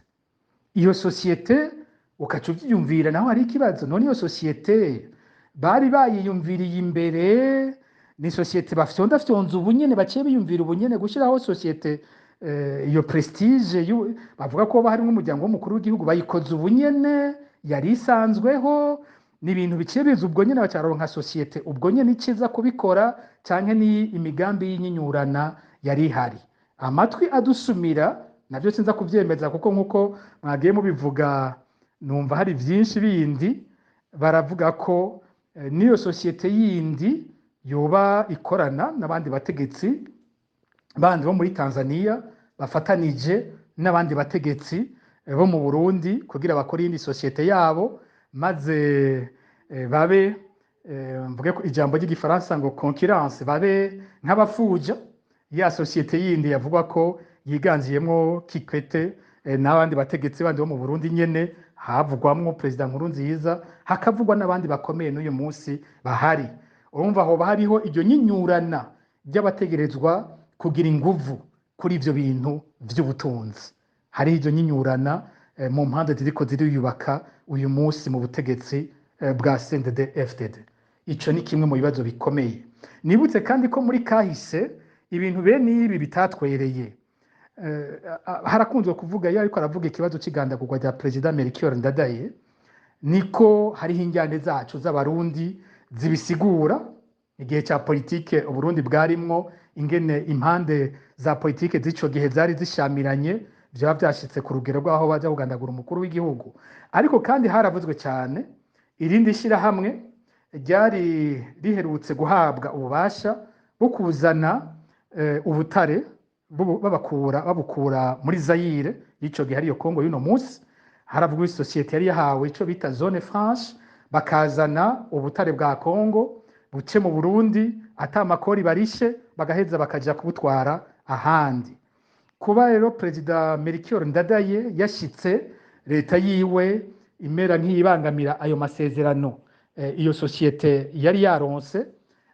Iyo sosiyete ukaca uvyiyumvira, naho hari ikibazo. None iyo sosiyete bari bayiyumviriye imbere? Ni sosiyete bafyonda fyonza ubu nyene, baciye biyumvira ubu nyene gushyiraho sosiyete, iyo Prestige bavuga ko hoba harimwo umuryango w'umukuru w'igihugu, bayikoze ubu nyene? Yari isanzweho? Ni ibintu biciye biza ubwo nyene, bacaronka sosiyete ubwo nyene ikiza kubikora, canke ni imigambi y'inyinyurana yari ihari? Amatwi adusumira, navyo sinza kuvyemeza, kuko nkuko mwagiye mubivuga numva hari vyinshi bindi baravuga ko n'iyo sosiyete yindi yoba ikorana n'abandi bategetsi bandi bo muri Tanzania, bafatanije n'abandi bategetsi bo mu Burundi kugira bakore iyindi sosiyete yabo, maze babe, mvuge ko ijambo ry'Igifaransa ngo concurrence, babe nk'abafuja ya sosiyete yindi yavugwa ko yiganziyemwo Kikwete n'abandi bategetsi bandi bo mu Burundi nyene, havugwamwo Perezida Nkurunziza, hakavugwa n'abandi bakomeye n'uyu munsi bahari. Urumva hoba hariho iryo nyinyurana ry'abategerezwa kugira inguvu kuri ivyo bintu vy'ubutunzi. Hariho iryo nyinyurana mu mpande ziriko ziriyubaka uyu munsi mu butegetsi bwa CNDD FDD. Ico ni kimwe mu bibazo bikomeye. Nibutse kandi ko muri kahise ibintu bene ibi bitatwereye. Harakunzwe kuvuga, iyo ariko aravuga ikibazo c'igandagurwa rya Perezida Melchior Ndadaye, niko hariho injyane zacu z'Abarundi zibisigura, igihe ca politike Uburundi bwarimwo, ingene impande za politike z'ico gihe zari zishamiranye, vyaba vyashitse ku rugero rw'aho baja kugandagura umukuru w'igihugu. Ariko kandi haravuzwe cyane irindi shirahamwe ryari riherutse guhabwa ububasha bwo kuzana ubutare babakura babukura muri Zaire y'ico gihe, ariyo Kongo y'uno munsi. Haravugwa isosiyete yari yahawe ico bita zone franche, bakazana ubutare bwa Kongo buce mu Burundi ata makori barishe, bagaheza bakaja kubutwara ahandi. Kuba rero Perezida Melchior Ndadaye yashitse, leta yiwe imera nk'iyibangamira ayo masezerano iyo sosiyete yari yaronse,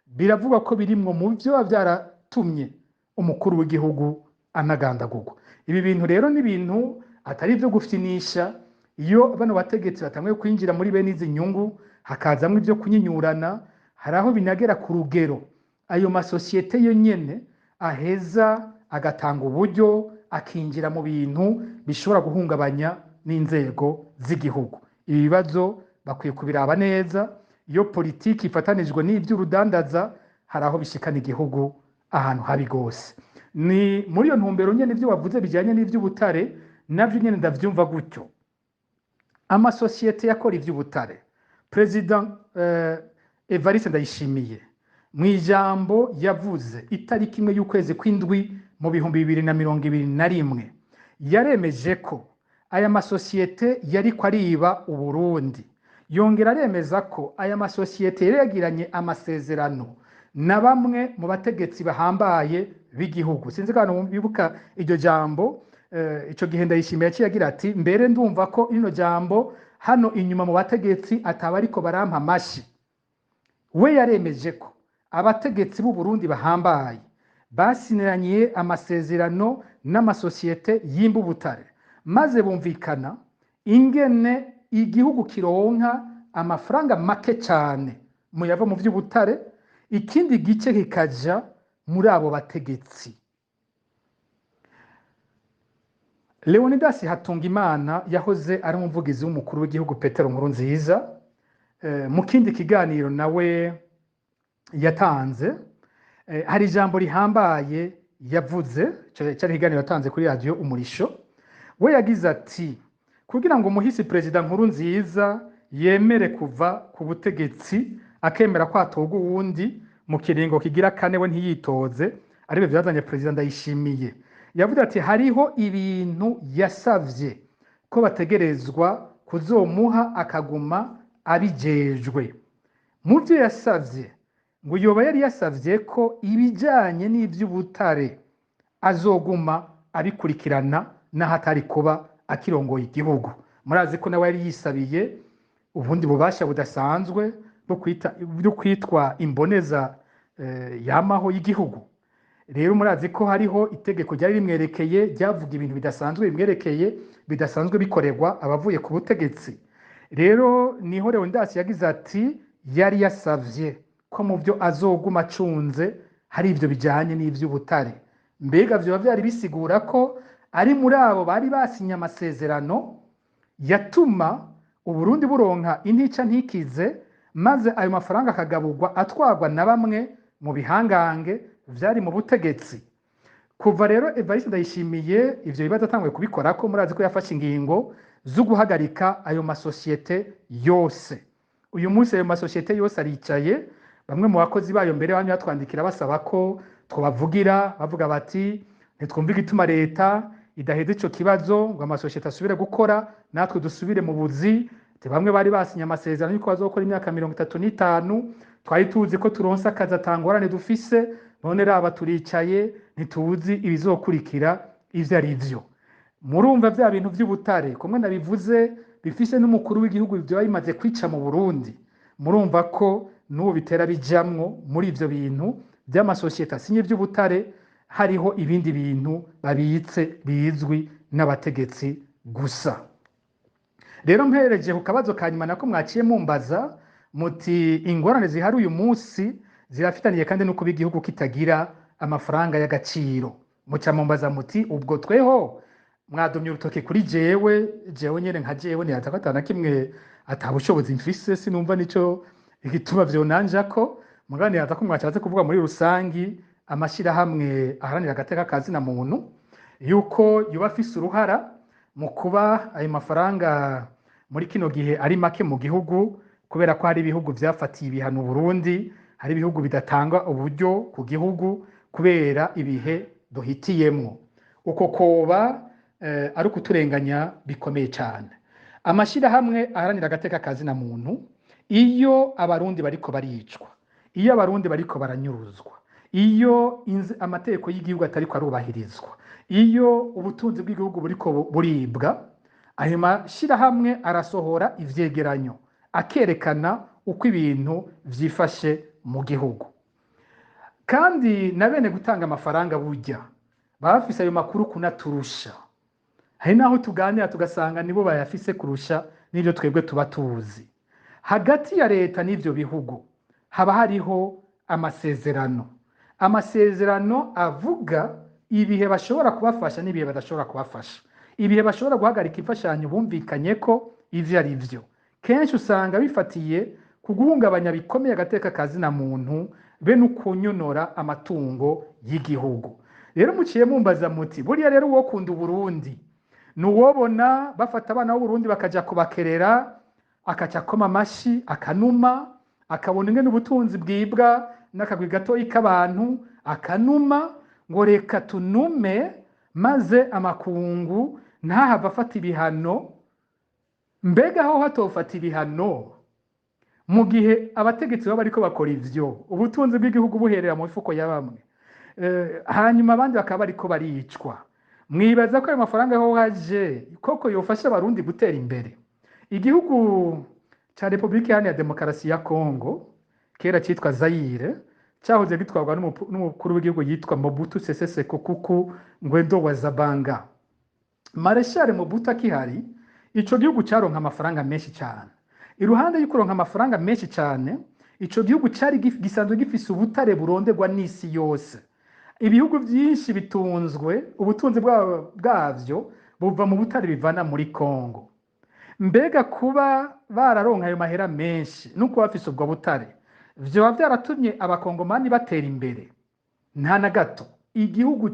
biravugwa ko birimwo mu vyo vyaratumye umukuru w'igihugu anagandagurwa. Ibi bintu rero ni ibintu atari ivyo gufyinisha. Iyo bano bategetsi batanguye kwinjira muri bene izi nyungu, hakazamwo ivyo kunyinyurana, hari aho binagera ku rugero ayo masosiyete yo nyene aheza agatanga uburyo, akinjira mu bintu bishobora guhungabanya n'inzego z'igihugu. Ibi bibazo bakwiye kubiraba neza. Iyo politiki ifatanijwe n'ivy'urudandaza, hari aho bishikana igihugu ahantu habi gose. Ni muri iyo ntumbero nyene ivyo wavuze bijanye n'ivy'ubutare navyo nyene ndavyumva gutyo. Amasosiyete yakora ivy'ubutare, Perezida Evariste Ndayishimiye mu ijambo yavuze itariki 1 y'ukwezi kw'indwi mu 2021 yaremeje ko aya masosiyete yariko ariba Uburundi, yongera aremeza ko aya masosiyete yari yagiranye amasezerano na bamwe mu bategetsi bahambaye b'igihugu. Sinzi ko abantu bibuka iryo jambo. Ico gihe Ndayishimiye yaciye agira ati mbere ndumva ko rino jambo hano inyuma mu bategetsi ataba ariko barampa amashi. We yaremeje ko abategetsi b'u Burundi bahambaye basiniraniye amasezerano n'amasosiyete y'imbubutare, maze bumvikana ingene igihugu kironka amafaranga make cyane muyava mu vy'ubutare, ikindi gice kikaja muri abo bategetsi. Leonidas Hatungimana yahoze ari umuvugizi w'umukuru w'igihugu Petero Nkurunziza, mu kindi kiganiro nawe yatanze, hari ijambo rihambaye yavuze, cari ikiganiro yatanze kuri radiyo Umurisho. We yagize ati kugira ngo umuhisi Perezida Nkurunziza yemere kuva ku butegetsi akemera ko atorwa uwundi mu kiringo kigira kane we ntiyitoze, aribyo byazanye Perezida Ndayishimiye. Yavuze ati hariho ibintu yasavye ko bategerezwa kuzomuha akaguma abijejwe. Mu byo yasavye ngo yoba yari yasavye ko ibijanye n'ivy'ubutare azoguma abikurikirana n'ahatari kuba akirongoye igihugu. Murazi ko nawe yari yisabiye ubundi bubasha budasanzwe bwo kwitwa imboneza yamaho y'igihugu. Rero murazi ko hariho itegeko ryari rimwerekeye ryavuga ibintu bidasanzwe bimwerekeye bidasanzwe bikorerwa abavuye ku butegetsi. Rero niho Leonidas yagize ati yari yasavye ko mu byo azoguma acunze hari ivyo bijanye n'ivy'ubutare. Mbega vyoba vyari bisigura ko ari muri abo bari basinye amasezerano yatuma Uburundi buronka intica ntikize, maze ayo mafaranga akagaburwa atwarwa na bamwe mu bihangange vyari mu butegetsi. Kuva rero Evariste Ndayishimiye ivyo bibazo atanguye kubikorako, murazi ko yafashe ingingo zo guhagarika ayo masosiyete yose. Uyu munsi ayo masosiyete yose aricaye, bamwe mu bakozi bayo mbere bamwe batwandikira basaba ko twobavugira, bavuga bati ntitwumva igituma leta idaheza ico kibazo ngo amasosiyete asubire gukora natwe dusubire mu buzi. Bamwe bari basinye amasezerano yuko bazokora imyaka 35, twari tuzi ko turonse akazi atangorane dufise, none raba turicaye ntituzi ibizokurikira ivyo ari vyo. Murumva vya bintu vy'ubutare kumwe nabivuze bifise n'umukuru w'igihugu vyo bimaze kwica mu Burundi. Murumva ko n'ubu bitera bijamwo muri ivyo bintu by'amasosiyete asinye vy'ubutare, hariho ibindi bintu babitse bizwi n'abategetsi gusa. Rero mpereje ku kabazo ka nyuma nako mwaciye mumbaza muti ingorane zihari uyu munsi zirafitaniye kandi nuko igihugu kitagira amafaranga y'agaciro. Muca mumbaza muti ubwo tweho mwadomye urutoke kuri jewe, jewe nyene nka jewe ntiyatakata na kimwe atabushobozi mfise, sinumva nico igituma vyonanjako. Mugani yaza ko mwashatse kuvuga muri rusangi amashirahamwe aharanira agateka ka zina muntu yuko yoba afise uruhara mu kuba ayo mafaranga muri kino gihe ari make mu gihugu, kubera ko hari ibihugu vyafatiye ibihano Burundi, hari ibihugu bidatanga uburyo ku gihugu kubera ibihe duhitiyemwo. Uko koba ari ukuturenganya bikomeye cyane. Amashirahamwe aharanira agateka ka zina muntu, iyo abarundi bariko baricwa, iyo abarundi bariko baranyuruzwa, iyo amategeko y'igihugu atariko arubahirizwa, iyo ubutunzi bw'igihugu buriko buribwa, ayo mashirahamwe arasohora ivyegeranyo akerekana uko ibintu vyifashe mu gihugu. Kandi na bene gutanga amafaranga burya bafise ayo makuru kunaturusha. Hari naho tuganira tugasanga nibo bayafise kurusha n'ivyo twebwe tuba tuzi. Hagati ya leta n'ivyo bihugu haba hariho amasezerano. Amasezerano avuga ibihe bashobora kubafasha n'ibihe badashobora kubafasha, ibihe bashobora guhagarika imfashanyo bumvikanye ko ivyo ari vyo. Kenshi usanga bifatiye ku guhungabanya bikomeye agateka ka zina muntu be n'ukunyonora amatungo y'igihugu. Rero muciye mumbaza muti buriya rero uwokunda Uburundi nuwobona bafata abana b'Uburundi bakaja kubakerera, akaca akoma amashi akanuma, akabona ingene ubutunzi bwibwa n'akagwi gatoyi k'abantu akanuma, ngo reka tunume maze amakungu ntahava afata ibihano. Mbega aho hatofata ibihano mu gihe abategetsi baba bariko bakora ivyo, ubutunzi bw'igihugu buherera mu mifuko ya bamwe, hanyuma abandi bakaba bariko baricwa, mwibaza ko ayo mafaranga aho haje koko yofasha Abarundi gutera imbere? Igihugu ca Repubulika Iharanira Demokarasi ya Kongo, kera citwa Zaire, cahoze gitwarwa n'umukuru w'igihugu yitwa Mobutu Sese Seko Kuku Ngwendo wa Zabanga. Mareshal Mobutu akihari, ico gihugu caronka amafaranga menshi cyane. Iruhande y'ukuronka amafaranga menshi cyane, ico gihugu cari gisanzwe gifise ubutare buronderwa n'isi yose. Ibihugu byinshi bitunzwe, ubutunzi bwavyo buva mu butare bivana muri Kongo. Mbega kuba bararonka ayo mahera menshi nuko bafise ubwo butare, vyoba vyaratumye Abakongomani batera imbere? Nta na gato. Igihugu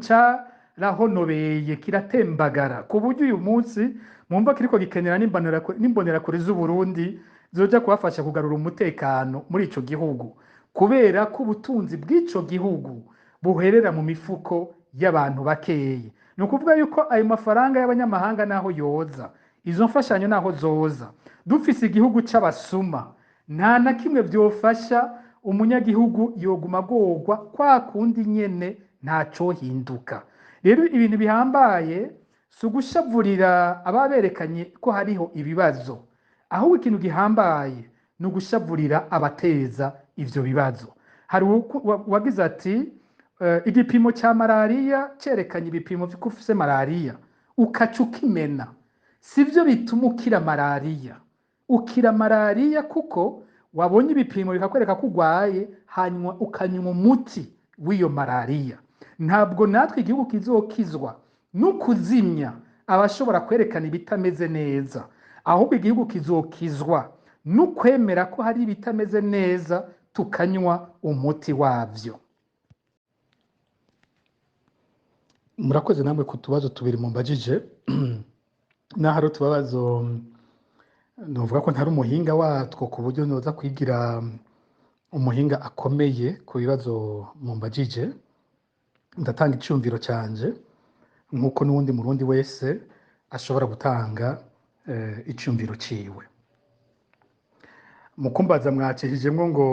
carahonobeye, kiratembagara, ku buryo uyu munsi mwumva kiriko gikenera n'imbonerakure z'Uburundi zoja kubafasha kugarura umutekano muri ico gihugu, kubera ko ubutunzi bw'ico gihugu buherera mu mifuko y'abantu bakeyi. Ni ukuvuga yuko ayo mafaranga y'abanyamahanga naho yoza, izo mfashanyo naho zoza, dufise igihugu c'abasuma, nta na kimwe vyofasha umunyagihugu, yoguma agorwa kwa kundi nyene, ntacohinduka. Rero ibintu bihambaye si ugushavurira ababerekanye ko hariho ibibazo, ahubwo ikintu gihambaye ni ugushavurira abateza ivyo bibazo. Hari uwagize ati igipimo ca malariya cerekanye ibipimo vy'uko ufise malariya, ukaca ukimena, sivyo bituma ukira malariya. Ukira malariya kuko wabonye ibipimo bikakwereka ko urwaye, hanyuma ukanywa umuti w'iyo malariya. Ntabwo natwe igihugu kizokizwa n'ukuzimya abashobora kwerekana ibitameze neza, ahubwo igihugu kizokizwa n'ukwemera ko hari ibitameze neza, tukanywa umuti wavyo. Murakoze namwe ku tubazo tubiri mumbajije. Naho ari utubazo novuga ko ntari umuhinga watwo ku buryo noza kwigira umuhinga akomeye ku bibazo mumbajije, ndatanga iciyumviro canje nk'uko n'uwundi Murundi wese ashobora gutanga iciyumviro ciwe. Mu kumbaza mwacishijemwo ngo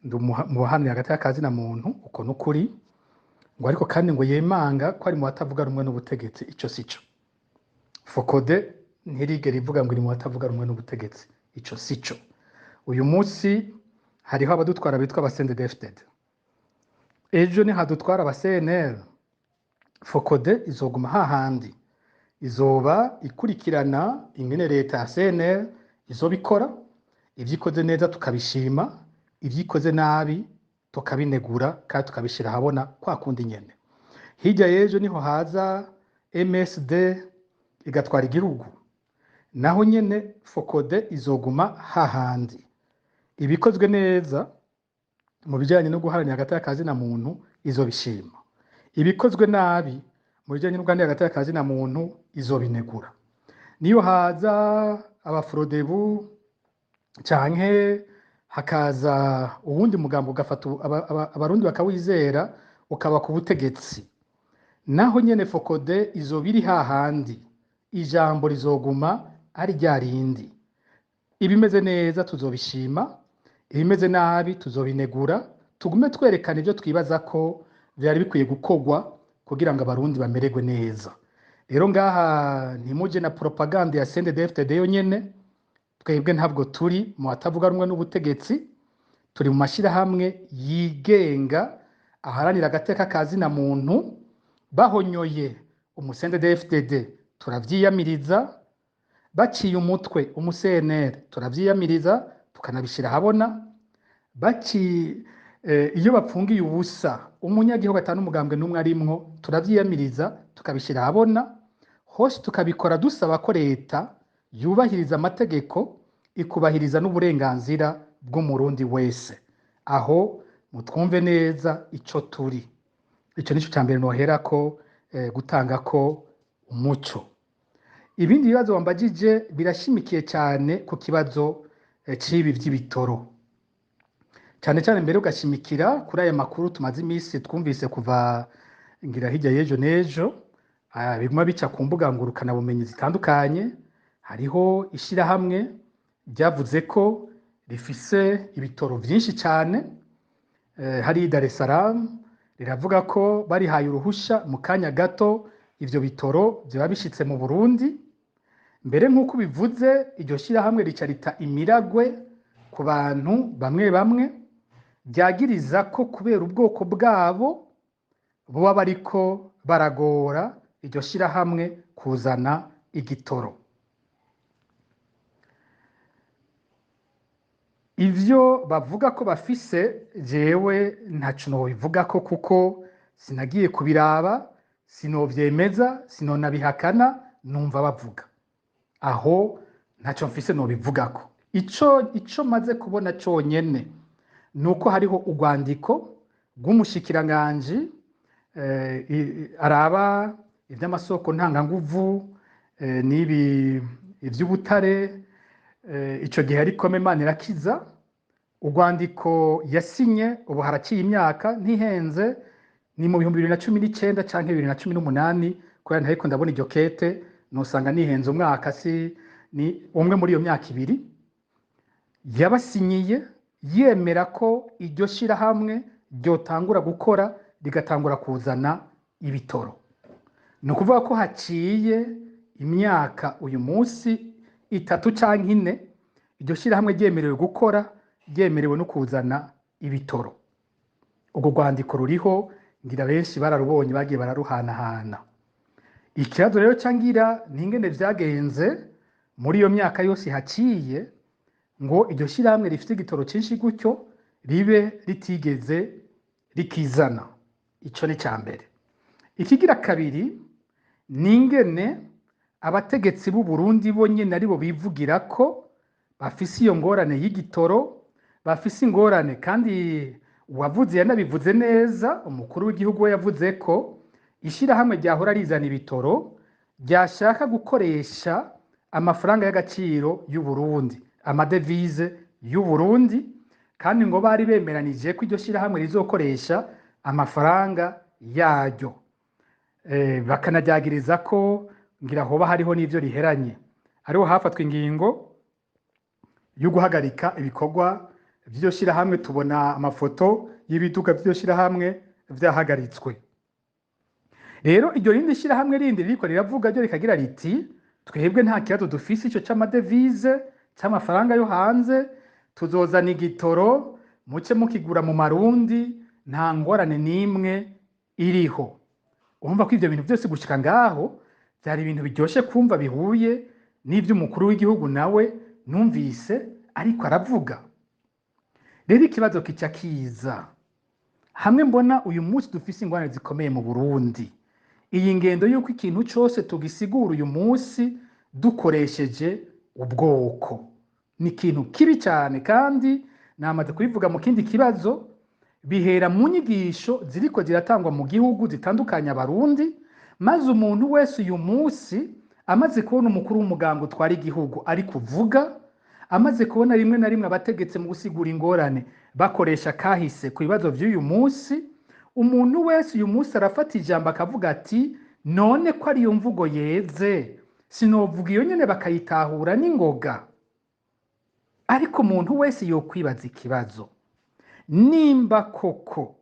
ndi mu bahamya hagati y'akazi na muntu, uko n'ukuri, ngo ariko kandi ngo yemanga ko ari mu batavuga rumwe n'ubutegetsi, ico sico. Fokode ntirigera ivuga ngo iri mu batavuga rumwe n'ubutegetsi, ico sico. Uyu munsi hariho abadutwara bitwa aba CNDD-FDD, ejo nihadutwara aba CNL. Fokode izoguma hahandi, izoba ikurikirana ingene leta ya CNL izobikora, ivyo ikoze neza tukabishima, ivyo ikoze nabi tukabinegura kandi tukabishira ahabona kwa kundi nyene. Hirya y'ejo niho haza MSD igatwara igihugu, naho nyene Fokode izoguma hahandi. Ibikozwe neza mu bijanye no guharanira hagati y'akazi na muntu izobishima, ibikozwe nabi mu bijanye no guharanira hagati y'akazi na muntu izobinegura. Niyo haza abafrodebu canke hakaza uwundi mugambo ugafata Abarundi bakawizera ukaba ku butegetsi, naho nyene Fokode izobiri hahandi, ijambo rizoguma ari rya rindi. Ibimeze neza tuzobishima, ibimeze nabi tuzobinegura, tugume twerekana ivyo twibaza ko vyari bikwiye gukorwa kugira ngo Abarundi bamererwe neza. Rero ngaha ntimuje na propaganda ya CNDD-FDD yonyene, twebwe ntabwo turi mu batavuga rumwe n'ubutegetsi, turi mu mashirahamwe yigenga aharanira agateka ka zina muntu. Bahonyoye umu CNDD-FDD turavyiyamiriza, baciye umutwe umu CNL turavyiyamiriza tukanabishira ahabona, iyo bapfungiye ubusa umunyagihugu atanu umugambwe n'umwe arimwo turavyiyamiriza tukabishira ahabona, hose tukabikora dusaba ko leta yubahiriza amategeko ikubahiriza n'uburenganzira bw'Umurundi wese. Aho Mutwumve neza ico turi. Ico nico ca mbere noherako gutanga ko umuco. Ibindi bibazo wambajije birashimikiye cyane ku kibazo c'ibi vy'ibitoro, cyane cyane mbere ugashimikira kuri aya makuru tumaze iminsi twumvise kuva ngira hirya y'ejo n'ejo, biguma bica ku mbuga ngurukanabumenyi zitandukanye. Hariho ishirahamwe ryavuze ko rifise ibitoro vyinshi cyane hari i Dar es Salaam, riravuga ko barihaye uruhusha mu kanya gato ivyo bitoro vyoba bishitse mu Burundi. Mbere nk'uko bivuze, iryo shirahamwe rica rita imiragwe ku bantu bamwe bamwe ryagiriza ko kubera ubwoko bwabo buba bariko baragora iryo shirahamwe kuzana igitoro. Ivyo bavuga ko bafise jewe ntaco nobivugako kuko sinagiye kubiraba, sinovyemeza, sinonabihakana, numva bavuga. Aho ntaco mfise nobivugako. Ico maze kubona conyene nuko hariho urwandiko rw'umushikiranganji araba ivy'amasoko ntanganguvu n'ibi ivy'ubutare, ico gihe ariko Manirakiza. Urwandiko yasinye ubu haraciye imyaka ntihenze, ni mu 2019 canke 2018, kubera ntariko ndabona iryo kete nosanga nihenze umwaka, si ni umwe muri iyo myaka ibiri. Yabasinyiye yemera ko iryo shirahamwe ryotangura gukora, rigatangura kuzana ibitoro. Ni ukuvuga ko haciye imyaka uyu munsi 3 canke 4 iryo shirahamwe ryemerewe gukora, ryemerewe no kuzana ibitoro. Urwo rwandiko ruriho, ngira benshi bararubonye, bagiye bararuhanahana. Ikibazo rero ca ngira ni ingene vyagenze muri iyo myaka yose haciye ngo iryo shirahamwe rifite igitoro cinshi gutyo ribe ritigeze rikizana. Ico ni ca mbere. Ikigira kabiri ni ingene abategetsi b'u Burundi bo nyene aribo bivugira ko bafise iyo ngorane y'igitoro, bafise ingorane kandi uwavuze yanabivuze neza, umukuru w'igihugu we yavuze ko ishirahamwe ryahora rizana ibitoro ryashaka gukoresha amafaranga y'agaciro y'u Burundi, amadevize y'u Burundi, kandi ngo bari bemeranije ko iryo shirahamwe rizokoresha amafaranga yaryo. Bakanaryagiriza ko ngira hoba hariho n'ivyo riheranye. Ariho hafatwa ingingo yo guhagarika ibikorwa vy'iryo shirahamwe, tubona amafoto y'ibiduga vy'iryo shirahamwe vyahagaritswe. Rero iryo rindi shirahamwe rindi ririko riravuga ryo rikagira riti twebwe nta kibazo dufise ico c'amadevize c'amafaranga yo hanze, tuzozana igitoro muce mukigura mu marundi, nta ngorane n'imwe iriho. Urumva ko ivyo bintu vyose gushika ngaho vyari ibintu biryoshe kumva, bihuye n'ivy'umukuru w'igihugu nawe numvise ariko aravuga. Rero ikibazo kica kiza hamwe mbona uyu munsi dufise ingorane zikomeye mu Burundi. Iyi ngendo y'uko ikintu cose tugisigura uyu munsi dukoresheje ubwoko ni ikintu kibi cyane, kandi namaze kubivuga mu kindi kibazo, bihera mu nyigisho ziriko ziratangwa mu gihugu zitandukanye abarundi, maze umuntu wese uyu munsi amaze kubona umukuru w'umuganga utwara igihugu ari kuvuga, amaze kubona rimwe na rimwe abategetse mu gusigura ingorane bakoresha kahise ku bibazo vy'uyu munsi, umuntu wese uyu munsi arafata ijambo akavuga ati none ko ariyo mvugo yeze, sinovuga iyo nyene bakayitahura n'ingoga. Ariko umuntu wese yokwibaza ikibazo, nimba koko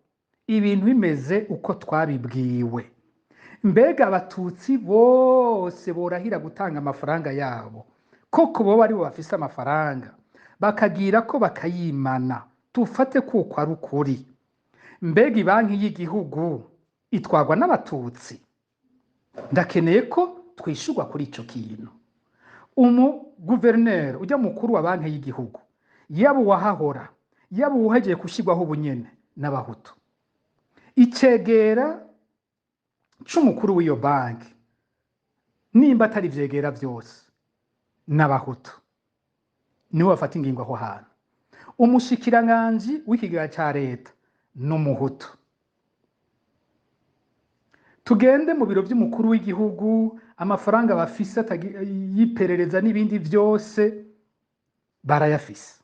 ibintu bimeze uko twabibwiwe, mbega abatutsi bose borahira gutanga amafaranga yabo, koko boba aribo bafise amafaranga bakagira ko bakayimana, tufate kuko ari ukuri, mbega ibanki y'igihugu itwarwa n'abatutsi? Ndakeneye ko twishurwa kuri ico kintu. Umu guverineri ujya mukuru wa banki y'igihugu, yaba uwahahora, yaba uwuhegeye gushyirwaho ubunyene n'abahutu, icegera c'umukuru w'iyo banki nimba atari ivyegera vyose n'abahutu, niwe bafata ingingo aho hantu. Umushikiranganji w'ikigega ca leta n'umuhutu. Tugende mu biro vy'umukuru w'igihugu, amafaranga bafise y'iperereza n'ibindi vyose barayafise.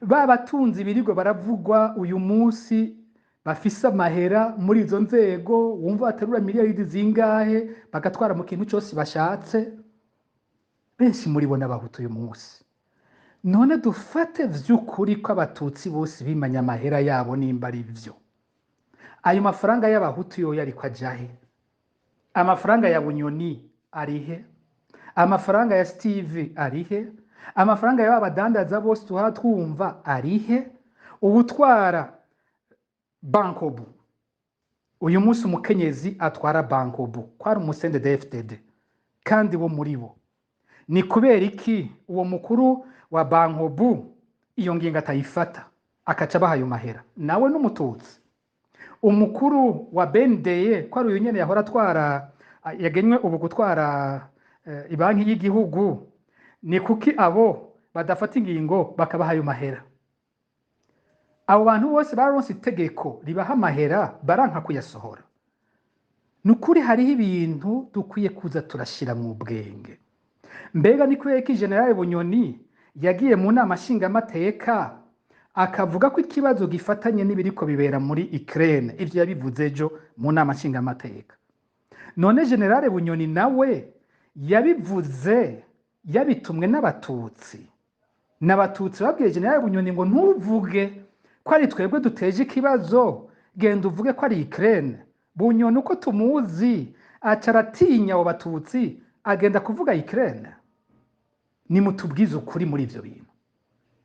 Ba batunzi birirwa baravugwa uyu munsi bafise amahera muri izo nzego, wumva baterura miliyaridi zingahe bagatwara mu kintu cose bashatse, benshi muri bo n'abahutu uyu munsi. None dufate vy'ukuri ko abatutsi bose bimanye amahera yabo nimba ari vyo. Ayo mafaranga y'abahutu yoyo ariko ajahe? Amafaranga ya Bunyoni arihe? Amafaranga ya Steve arihe? Amafaranga y'aba badandaza bose tuhora twumva arihe? Ubutwara Bankobu uyu munsi, umukenyezi atwara Bankobu kwari umusende DFDD kandi wo muri bo, ni kubera iki uwo mukuru wa Bankobu iyo ngingo atayifata akaca abaha ayo mahera? Nawe n'umututsi. Umukuru wa BNDE ko ari uyu nyene yahora atwara, yagenywe ubu gutwara ibanki y'igihugu, ni kuki abo badafata ingingo bakabaha ayo mahera? Abo bantu bose baronse itegeko ribaha amahera baranka kuyasohora. Ni ukuri hariho ibintu dukwiye kuza turashira mu bwenge. Mbega ni kubera ko General Bunyoni yagiye mu nama nshingamateka akavuga ko ikibazo gifatanye n'ibiriko bibera muri Ukraine? Ivyo yabivuze ejo mu nama nshingamateka. None General Bunyoni nawe yabivuze yabitumwe n'abatutsi? N'abatutsi babwiye General Bunyoni ngo ntuvuge ko ari twebwe duteje ikibazo, genda uvuge ko ari Ukraine. Bunyoni uko tumuzi aca aratinya abo batutsi, agenda kuvuga Ukraine. Nimutubwize ukuri muri ivyo bintu,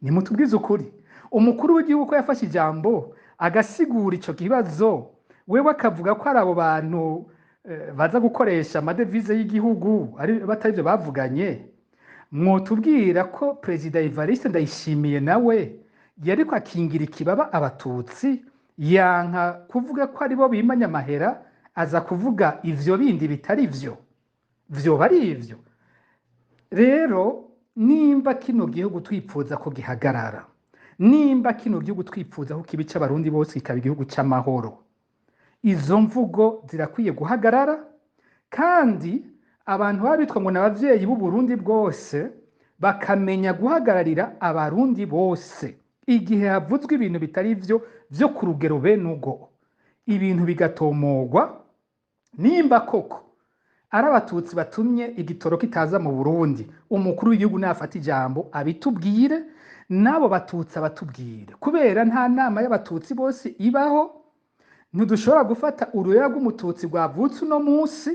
nimutubwize ukuri. Umukuru w'igihugu ko yafashe ijambo agasigura ico kibazo, wewe akavuga ko ari abo bantu baza gukoresha amadevize y'igihugu ari batari ivyo bavuganye, mwotubwira ko Perezida Evariste Ndayishimiye nawe yariko akingira ikibaba abatutsi, yanka kuvuga ko aribo bimanye amahera, aza kuvuga ivyo bindi bitari vyo? Vyoba ari ivyo rero. Nimba kino gihugu twipfuza ko gihagarara, nimba kino gihugu twipfuza ko kiba ic'abarundi bose, kikaba igihugu c'amahoro, izo mvugo zirakwiye guhagarara. Kandi abantu baba bitwa ngo ni abavyeyi b'Uburundi bwose bakamenya guhagararira abarundi bose igihe havuzwe ibintu bitari vyo vyo ku rugero bene ubwo, ibintu bigatomogwa. Nimba koko ari abatutsi batumye igitoro kitaza mu Burundi, umukuru w'igihugu nafata ijambo abitubwire, n'abo batutsi abatubwire, kubera nta nama y'abatutsi bose ibaho. Ntidushobora gufata uruyoya rw'umututsi rwavutse uno munsi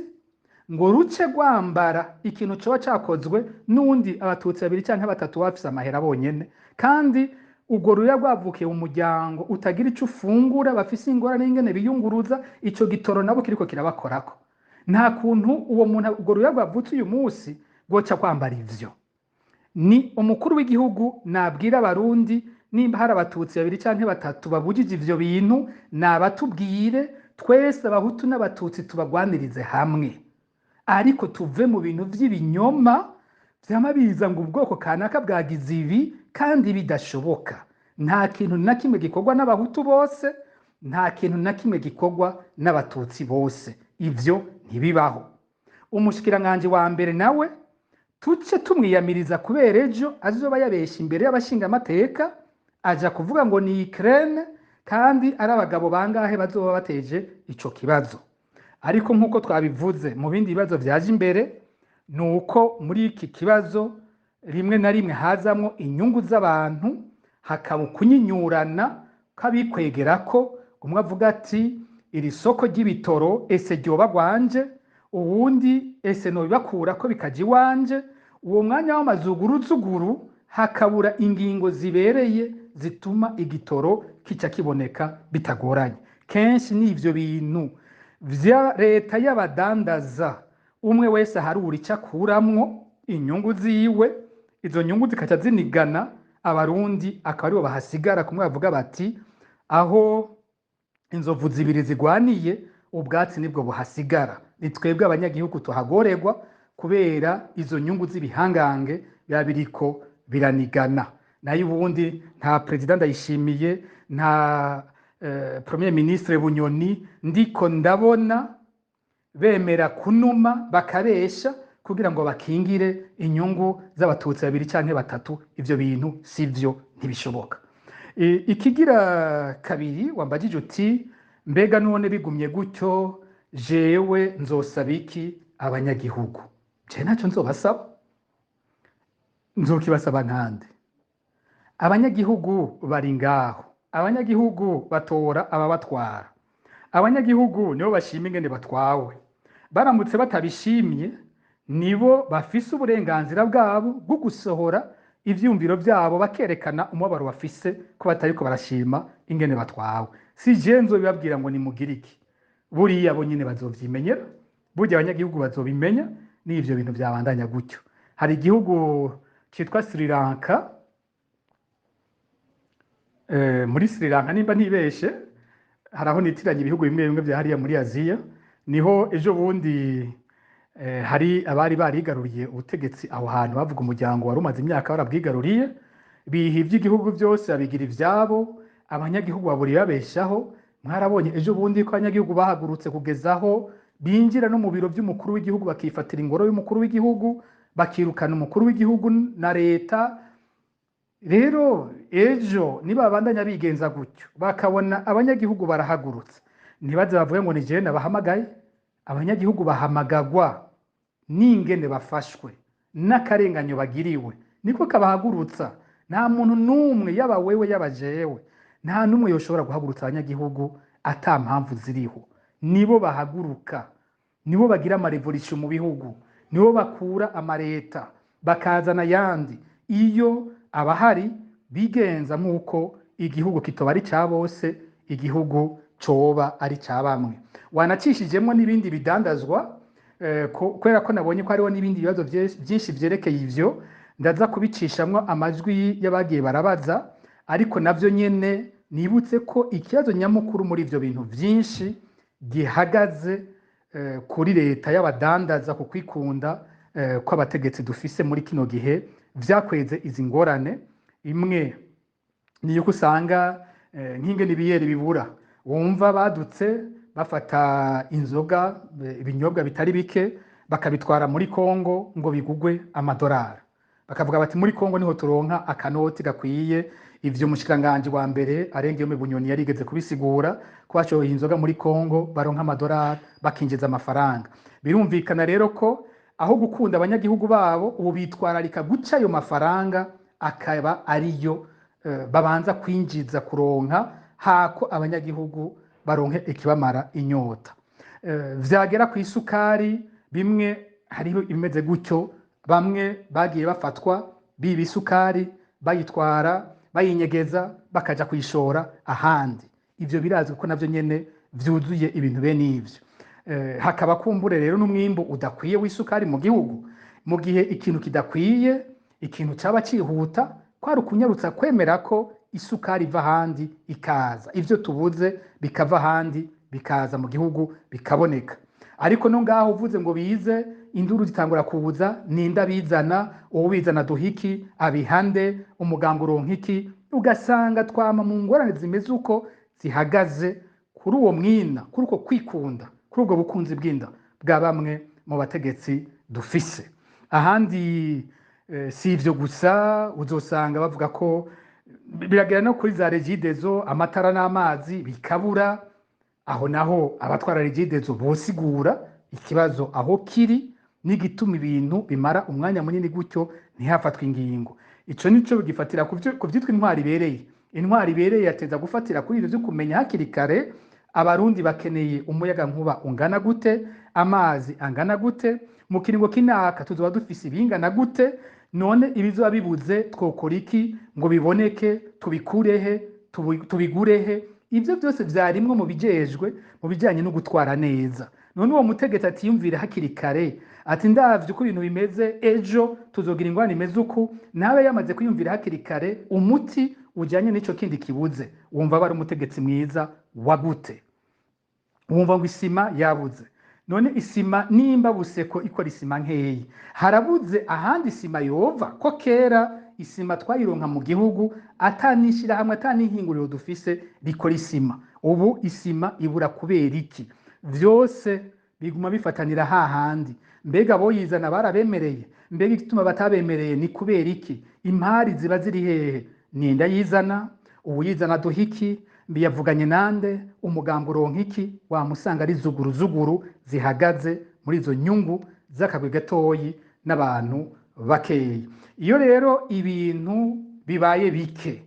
ngo ruce rwambara ikintu coba cakozwe n'undi abatutsi babiri canke batatu bafise amahera bonyene, kandi urwo ruyoya rwavukiye mu muryango utagira ico ufungura, bafise ingorane y'ingene biyunguruza, ico gitoro nabo kiriko kirabakorako. Nta kuntu uwo muntu urwo ruyoya rwavutse uyu munsi rwoca kwambara ivyo. Ni umukuru w'igihugu nabwira abarundi, nimba hari abatutsi babiri canke batatu babujije ivyo bintu, nabatubwire twese abahutu n'abatutsi tubagwanirize hamwe. Ariko tuve mu bintu vy'ibinyoma vyama biza ngo ubwoko kanaka bwagize ibi kandi bidashoboka. Nta kintu na kimwe gikorwa n'abahutu bose, nta kintu na kimwe gikorwa n'abatutsi bose, ivyo ntibibaho. Umushikiranganji wa mbere nawe tuce tumwiyamiriza, kubera ejo azoba yabesha imbere y'abashingamateka, aja kuvuga ngo ni Ukraine, kandi ari abagabo bangahe bazoba bateje ico kibazo. Ariko nk'uko twabivuze mu bindi bibazo vyaje imbere, ni uko muri iki kibazo rimwe na rimwe hazamwo inyungu z'abantu, hakaba ukunyinyurana kw'abikwegerako. Umwe avuga ati iri soko ry'ibitoro ese ryoba rwanje, uwundi ese nobibakurako bikaja iwanje. Uwo mwanya w'amazuguruzuguru hakabura ingingo zibereye zituma igitoro kica kiboneka bitagoranye. Kenshi ni ivyo bintu vya leta y'abadandaza, umwe wese aharura ico akuramwo inyungu ziwe, izo nyungu zikaca zinigana abarundi, akaba aribo bahasigara. Kumwe bavuga bati aho inzovu zibiri zigwaniye ubwatsi nibwo buhasigara. Ni twebwe abanyagihugu tuhagorerwa kubera izo nyungu z'ibihangange biba biriko biranigana. Nayo ubundi nta perezida Ndayishimiye, nta Premier Ministre Bunyoni, ndiko ndabona bemera kunuma bakabesha kugira ngo bakingire inyungu z'abatutsi babiri canke batatu. Ivyo bintu sivyo, ntibishoboka. Ikigira kabiri wambajije uti: mbega none bigumye gutyo, jewe nzosaba iki abanyagihugu? Je ntacyo nzobasaba, nzokibasaba nkande? Abanyagihugu bari ngaho, abanyagihugu batora ababatwara, abanyagihugu nibo bashima ingene batwawe. Baramutse batabishimye, nibo bafise uburenganzira bwabo bwo gusohora ivyumviro vyabo, bakerekana umubabaro bafise ko batariko barashima ingene batwawe. Si je nzobibabwira ngo nimugire iki, buriya bo nyene bazovyimenyera, burya abanyagihugu bazobimenya n'ivyo bintu vyabandanya gutyo. Hari igihugu citwa Sri Lanka, muri Sri Lanka nimba ntibeshe, hari aho nitiranya ibihugu bimwe bimwe vya hariya muri Aziya, niho ejo bundi hari abari barigaruriye ubutegetsi aho hantu, bavuga umuryango wari umaze imyaka barabwigaruriye, biha ivy'igihugu byose babigira ivyabo, abanyagihugu babura ibabeshaho. Mwarabonye ejo bundi ko abanyagihugu bahagurutse kugezaho binjira no mu biro vy'umukuru w'igihugu, bakifatira ingoro y'umukuru w'igihugu, bakirukana umukuru w'igihugu na leta. Rero ejo nibabandanya bigenza gutyo, bakabona abanyagihugu barahagurutse, ntibaze bavuge ngo ni jewe nabahamagaye. Abanyagihugu bahamagagwa n'ingene bafashwe n'akarenganyo bagiriwe, niko kabahagurutsa. Nta muntu n'umwe, yaba wewe yaba jewe, nta n'umwe yoshobora guhagurutsa abanyagihugu ata mpamvu ziriho. Nibo bahaguruka, nibo bagira amarevolution mu bihugu, nibo bakura amareta bakazana ayandi, iyo abahari bigenza nk'uko igihugu kitoba ari ca bose, igihugu coba ari ca bamwe. Wanacishijemwo n'ibindi bidandazwa, kubera ko nabonye ko hariho n'ibindi bibazo vyinshi vyerekeye ivyo, ndaza kubicishamwo amajwi y'abagiye barabaza. Ariko navyo nyene nibutse ko ikibazo nyamukuru muri ivyo bintu vyinshi gihagaze kuri leta y'abadandaza, ku kwikunda kw'abategetsi dufise muri kino gihe vyakweze izi ngorane. Imwe ni yuko usanga nk'ingene ibiyeri bibura, wumva badutse bafata inzoga, ibinyobwa bitari bike, bakabitwara muri Kongo ngo bigugwe amadolari, bakavuga bati muri Kongo niho turonka akanoti gakwiye. Ivyo umushikiranganji wa mbere Arengeyome Bunyoni yarigeze kubisigura ko bashoye inzoga muri Kongo baronka amadolari, bakinjiza amafaranga. Birumvikana rero ko aho gukunda abanyagihugu babo, ubu bitwararika guca ayo mafaranga akaba ariyo babanza kwinjiza kuronka, hako abanyagihugu baronke ikibamara inyota. Vyagera ku isukari, bimwe hariho ibimeze gutyo, bamwe bagiye bafatwa biba isukari, bayitwara bayinyegeza bakaja kuyishora ahandi. Ivyo birazwi ko navyo nyene vyuzuye ibintu bene ivyo. Hakaba kumbure rero n'umwimbu udakwiye w'isukari mu gihugu. Mu gihe ikintu kidakwiye, ikintu caba cihuta kwari ukunyarutsa kwemera ko isukari iva ahandi ikaza, ivyo tubuze bikava ahandi bikaza mu gihugu bikaboneka. Ariko no ngaho uvuze ngo bize, induru zitangura kuza: ninda bizana, uwubizana duhiki, abihande, umuganga uronka iki? Ugasanga twama mu ngorane zimeze uko, zihagaze kuri uwo mwina, kuri uko kwikunda, kuri ubwo bukunzi bw'inda bwa bamwe mu bategetsi dufise. Ahandi si ivyo gusa, uzosanga bavuga ko biragera no kuri za Regideso, amatara n'amazi bikabura. Aho naho abatwara Regideso bosigura ikibazo aho kiri n'igituma ibintu bimara umwanya munini gutyo ntihafatwe ingingo. Ico nico gifatira ku vyitwa intwari ibereye. Intwari ibereye yateza gufatira kuri ivyo vyo kumenya hakiri kare abarundi bakeneye umuyaga nkuba ungana gute, amazi angana gute, mu kiringo kinaka tuzoba dufise ibingana gute, none ibizoba bibuze twokora iki ngo biboneke, tubikurehe, tubigurehe? Ivyo byose vyarimwo mu bijejwe mu bijanye no gutwara neza. None uwo mutegetsi atiyumvira hakiri kare ati ndavye uko ibintu bimeze, ejo tuzogira ingorane imeze uku, nawe yamaze kwiyumvira hakiri kare umuti ujanye n'ico kindi kibuze, wumva aba ari umutegetsi mwiza wa gute? Wumva ngo isima yabuze, none isima nimba buseko ikora isima nkeyi, harabuze ahandi isima yova ko kera Isima twayironka mu gihugu ata n'ishirahamwe, ata n'ihinguriro dufise rikora isima. Ubu isima ibura kubera iki? Vyose biguma bifatanira hahandi. Mbega boyizana barabemereye? Mbega igituma batabemereye ni kubera iki? Impari ziba ziri hehe? Ninda yizana? Uwuyizana duha iki? Mbiyavuganye nande? Umugambi uronka iki? Wamusanga ari zuguru zuguru zihagaze muri izo nyungu z'akagwi gatoyi n'abantu bakeyi. Iyo rero ibintu bibaye bike,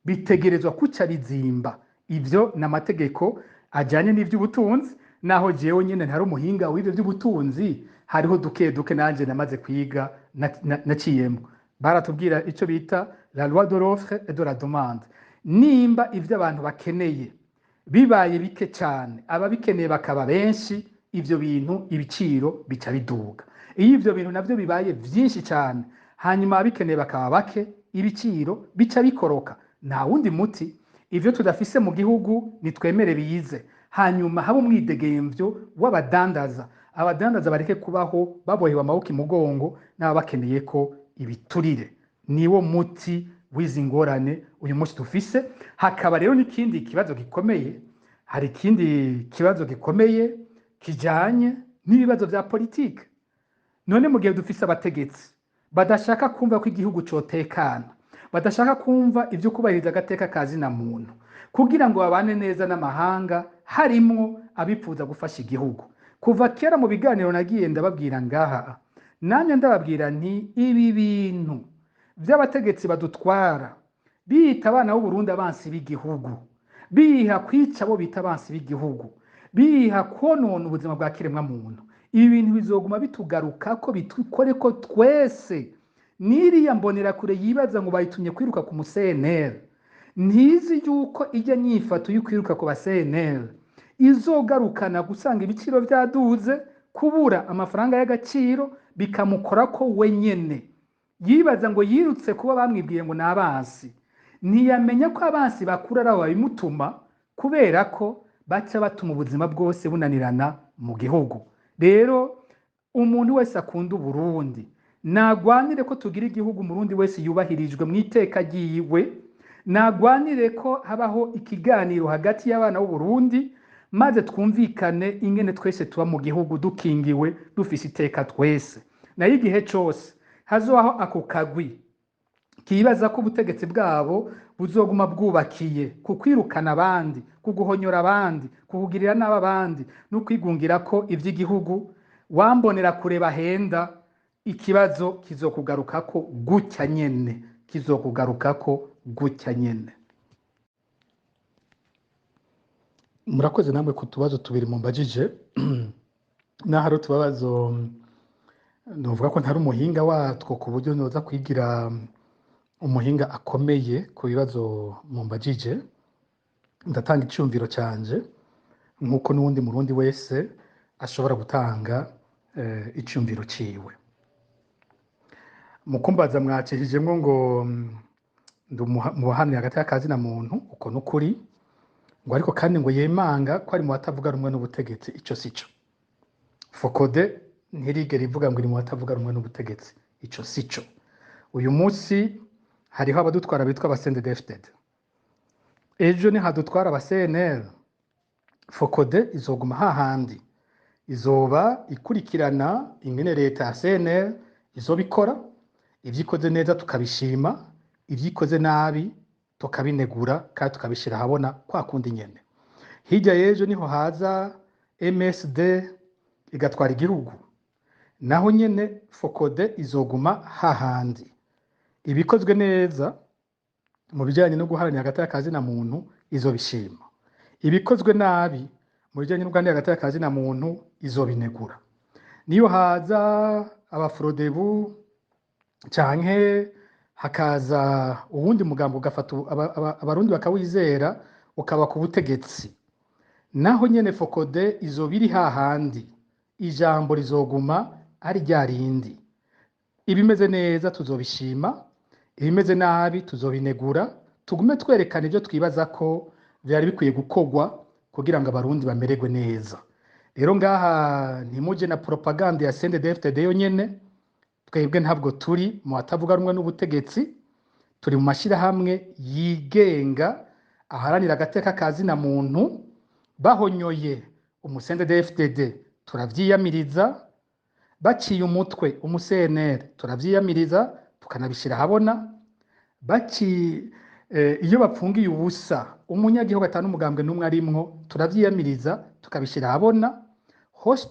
bitegerezwa kuca bizimba. Ivyo ni amategeko ajanye n'ivy'ubutunzi. Naho jewe nyene ntari umuhinga w'ivyo vy'ubutunzi, hariho duke duke nanje namaze kwiga, naciyemo. Baratubwira ico bita la loi de l'offre et de la demande. Nimba ivyo abantu bakeneye bibaye bike cane, ababikeneye bakaba benshi, ivyo bintu ibiciro bica biduga. Iyo ivyo bintu navyo bibaye vyinshi cane, hanyuma ababikeneye bakaba bake, ibiciro bica bikoroka. Nta wundi muti. Ivyo tudafise mu gihugu nitwemere bize, hanyuma habe umwidegemvyo w'abadandaza. Abadandaza bareke kubaho babohewe amaboko imugongo n'ababakeneye ko ibiturire. Niwo muti w'izi ngorane uyu munsi dufise. Hakaba rero n'ikindi kibazo gikomeye. Hari ikindi kibazo gikomeye kijanye n'ibibazo vya politike. None mu gihe dufise abategetsi badashaka kumva ko igihugu cotekana, badashaka kumva ivyo kubahiriza agateka ka zina muntu kugira ngo babane neza n'amahanga, harimwo abipfuza gufasha igihugu. Kuva kera mu biganiro nagiye ndababwira ngaha, namye ndababwira nti ibi bintu vy'abategetsi badutwara biyita abana b'Uburundi abansi b'igihugu, biha kwica abo bita abansi b'igihugu, biha konona ubuzima bwa kiremwa muntu, ibi bintu bizoguma bitugaruka ko bitukore ko twese. N'iriya mbonerakure yibaza ngo bayitumye kwiruka ku mu CNL, ntizi yuko ijya nyifato yo kwiruka ku ba CNL izogarukana gusanga ibiciro vyaduze, kubura amafaranga y'agaciro, bikamukora ko wenyene. Yibaza ngo yirutse kuba bamwibwiye ngo ni abansi, ntiyamenya ko abansi bakuru ari abo babimutuma, kubera ko baca batuma ubuzima bwose bunanirana mu gihugu. Rero umuntu wese akunda Uburundi nagwanire ko tugira igihugu Umurundi wese yubahirijwe mu iteka ryiwe, nagwanire ko habaho ikiganiro hagati y'abana b'Uburundi, maze twumvikane ingene twese tuba mu gihugu dukingiwe, dufise iteka twese. Nayo igihe cose hazobaho ako kagwi kibaza ko ubutegetsi bwabo buzoguma bwubakiye ku kwirukana abandi, ku guhonyora abandi, ku kugirira nabi abandi no kwigungira ko ivy'igihugu, wambonera kure bahenda, ikibazo kizokugarukako gutya nyene, kizokugarukako gutya nyene. Murakoze namwe ku tubazo tubiri mumbajije. Naho ari utubazo novuga ko ntari umuhinga watwo ku buryo noza kwigira umuhinga akomeye ku bibazo mumbajije, ndatanga iciyumviro canje nk'uko n'uwundi murundi wese ashobora gutanga iciyumviro ciwe. Mu kumbaza mwacishijemwo ngo ndi mu bahamya hagati y'akazi na muntu, uko n'ukuri, ngo ariko kandi ngo yemanga ko ari mu batavuga rumwe n'ubutegetsi, ico sico. Fokode ntirigera ivuga ngo iri mu batavuga rumwe n'ubutegetsi, ico sico. Uyu munsi hariho abadutwara bitwa aba CNDD-FDD, ejo nihadutwara aba CNL. Fokode izoguma hahandi, izoba ikurikirana ingene leta ya CNL izobikora. Ivyo ikoze neza tukabishima, ivyo ikoze nabi tukabinegura kandi tukabishira ahabona kwa kundi nyene. Hirya y'ejo niho haza MSD igatwara igihugu, naho nyene Fokode izoguma hahandi. Ibikozwe neza mu bijanye no guharanira hagati y'akazi na muntu izobishima, ibikozwe nabi mu bijanye no guharanira hagati y'akazi na muntu izobinegura. Niyo haza abafrodebu canke hakaza uwundi mugambo ugafata abarundi bakawizera ukaba ku butegetsi, naho nyene Fokode izobiri hahandi, ijambo rizoguma ari rya rindi. Ibimeze neza tuzobishima, ibimeze nabi tuzobinegura, tugume twerekana ivyo twibaza ko vyari bikwiye gukorwa kugira ngo abarundi bamererwe neza. Rero ngaha ntimuje na propaganda ya CNDD-FDD yonyene, twebwe ntabwo turi mu batavuga rumwe n'ubutegetsi. Turi mu mashirahamwe yigenga aharanira agateka ka zina muntu. Bahonyoye umu CNDD-FDD, turavyiyamiriza. Baciye umutwe umu CNL, turavyiyamiriza, tukanabishira ahabona. Iyo bapfungiye ubusa umunyagihugu atanu umugambwe n'umwe arimwo, turavyiyamiriza, tukabishira ahabona hose.